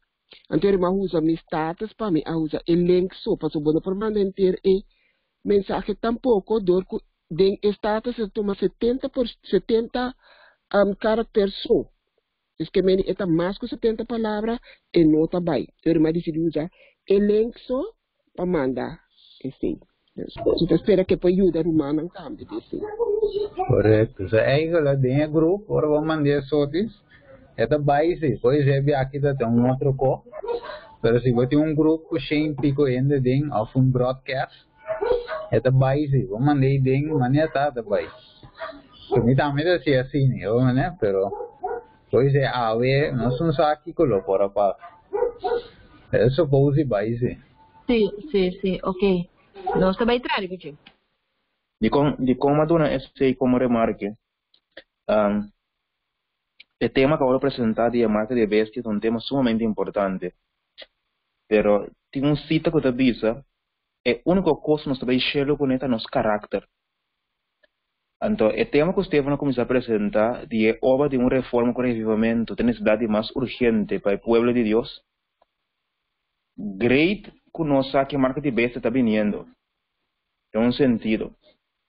Anto m'a usa mi status pa mi a usa e link so paso bo no por manda henter e mensahe tampoko dor ku den status e toma 70 por 70 karakter so. Es ke men e ta mas ku 70 palabra e no ta bai. Pero m'a disidí usa e link so pa manda esei. Dus, ta spera ku por yuda rumannan tambe esei. Korekto. So eigenlijk den e grupo, ora bo manda sotis, e ta bai si, pois é aki ta tin un otro ko. Pero si bo tin un grupo 100 piko hende den òf un broadcast, e ta bai si, bo manda den, manera ta bai. So mi tambe ta hasi asina, ne? Pero pois é, awe, nos no sa kiko lo por a pasa. E suppose bai si. Si, ok. Nos ta bai traha, Bichi. Di kon m'a duna esei komo remarke. E tema ku a presentá di marka di bestia ta un tema sumamente importante. Pero tin un sita ku ta bisa, e úniko kos nos ta bai shelu kuné ta nos karakter. Anto, e tema ku Stefano a kuminsá presentá, di obra di un reforma ku revivamentu, ta nesesidat mas urgente pa e pueblo di Dios. Great ku nos sa ku marka di bestia ta biniendo. Den un sentido.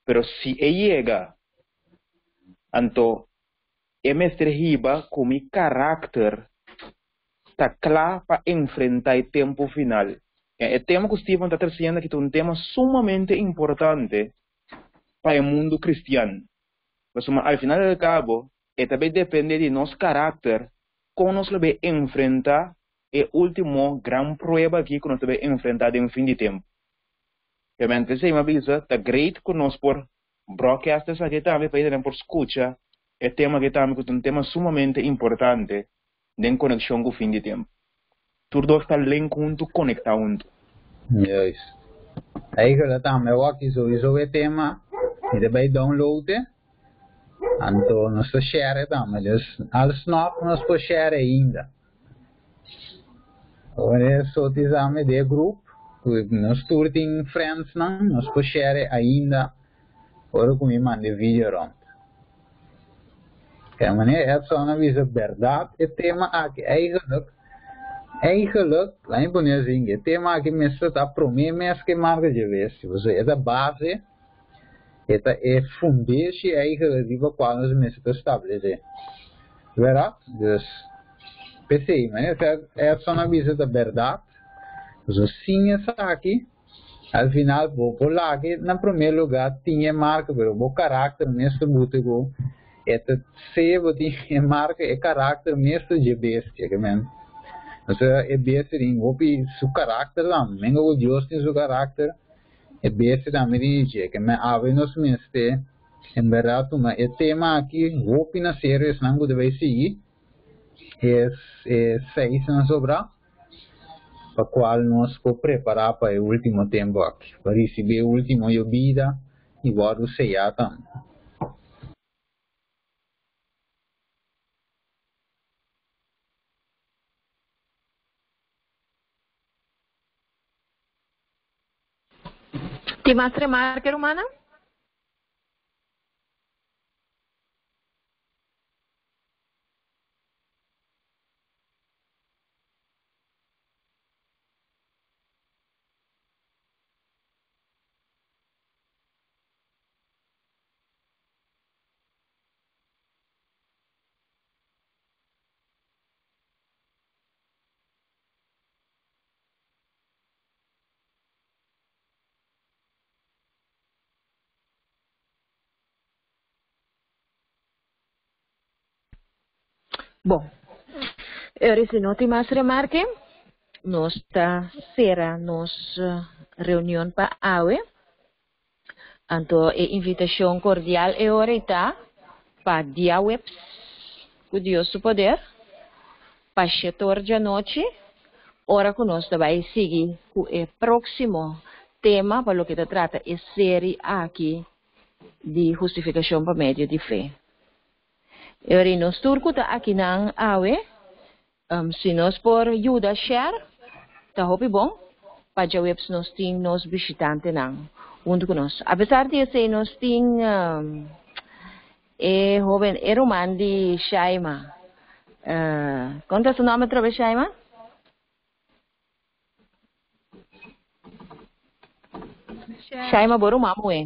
Pero si e yega, anto, e mester hiba ku mi karakter ta kla pa enfrentá e tempu final. E tema ku Steven ta tresiendo aki ta un tema sumamente importante pa e mundu kristian. Ma al final di kabo, e tambe ta dependé di nos karakter, kon nos lo bai enfrentá e último gran prueba aki ku nos ta bai enfrentá den fin di tempu. Realmente, esei m'a bisa, ta great ku nos por broadcast esaki tambe, pa tambe por skucha e tema aki tambe, ku ta un tema sumamente importante den konekshon ku fin di tempu. Tur dos ta link huntu, konektá huntu. Juist. Eigenlijk tambe aki sowieso e tema, mi ta bai download anto nos ta share tambe, dus alsnog nos por share ainda. Ora so tisame de groep, nos tur tin friends nan, nos por share ainda, ora ku mi manda video rond. Ja, meneer Edson a bisa berdat, e tema aki eigenlijk, laat me pone asina, e tema aki mester ta promé mes ku marka di bestia. Osea, e ta base, e ta e fundeshi eigenlijk riba kua nos mester ta establesé. Berdat? Dus, p'esei, meneer Edson a bisa ta berdat. Dus sin esaki, al final, bo por laga na promé lugá tin e marka, pero bo karakter mester buta ku e ta sebo tin e marka e karakter mester di bestia, ke men. Osea, e bestia tin hopi su karakter tambe, menga ku Dios tin su karakter, e bestia tambe tin dje, ke men awe nos mester en berdat tuma e tema aki hopi na serio esnan ku debe sigui e 6 nan sobra pa kual nos por prepará pa e último tempu aki, pa risibí e último yobida i wòrdu seyá tambe. Tin mas remarke, rumannan? Bon, ora si no tin mas remarke, nos ta sera nos reunion pa awe. Anto e invitashon kordial e ora ei ta pa diaweps ku Dios su poder, pa shetor djanochi, ora ku nos ta bai sigui ku e próksimo tema pa loke ta trata e seri aki di hustifikashon pa medio di fe. E ora ei nos tur ku ta akinan awe, si nos por yuda share, ta hopi bon, pa djaweps nos tin nos bishitantenan huntu ku nos. Apesar di esei nos tin e hoben, e ruman di Shaima. Kon ta su nòmber atrobe Shaima? Michelle. Shaima bo ruman muhé.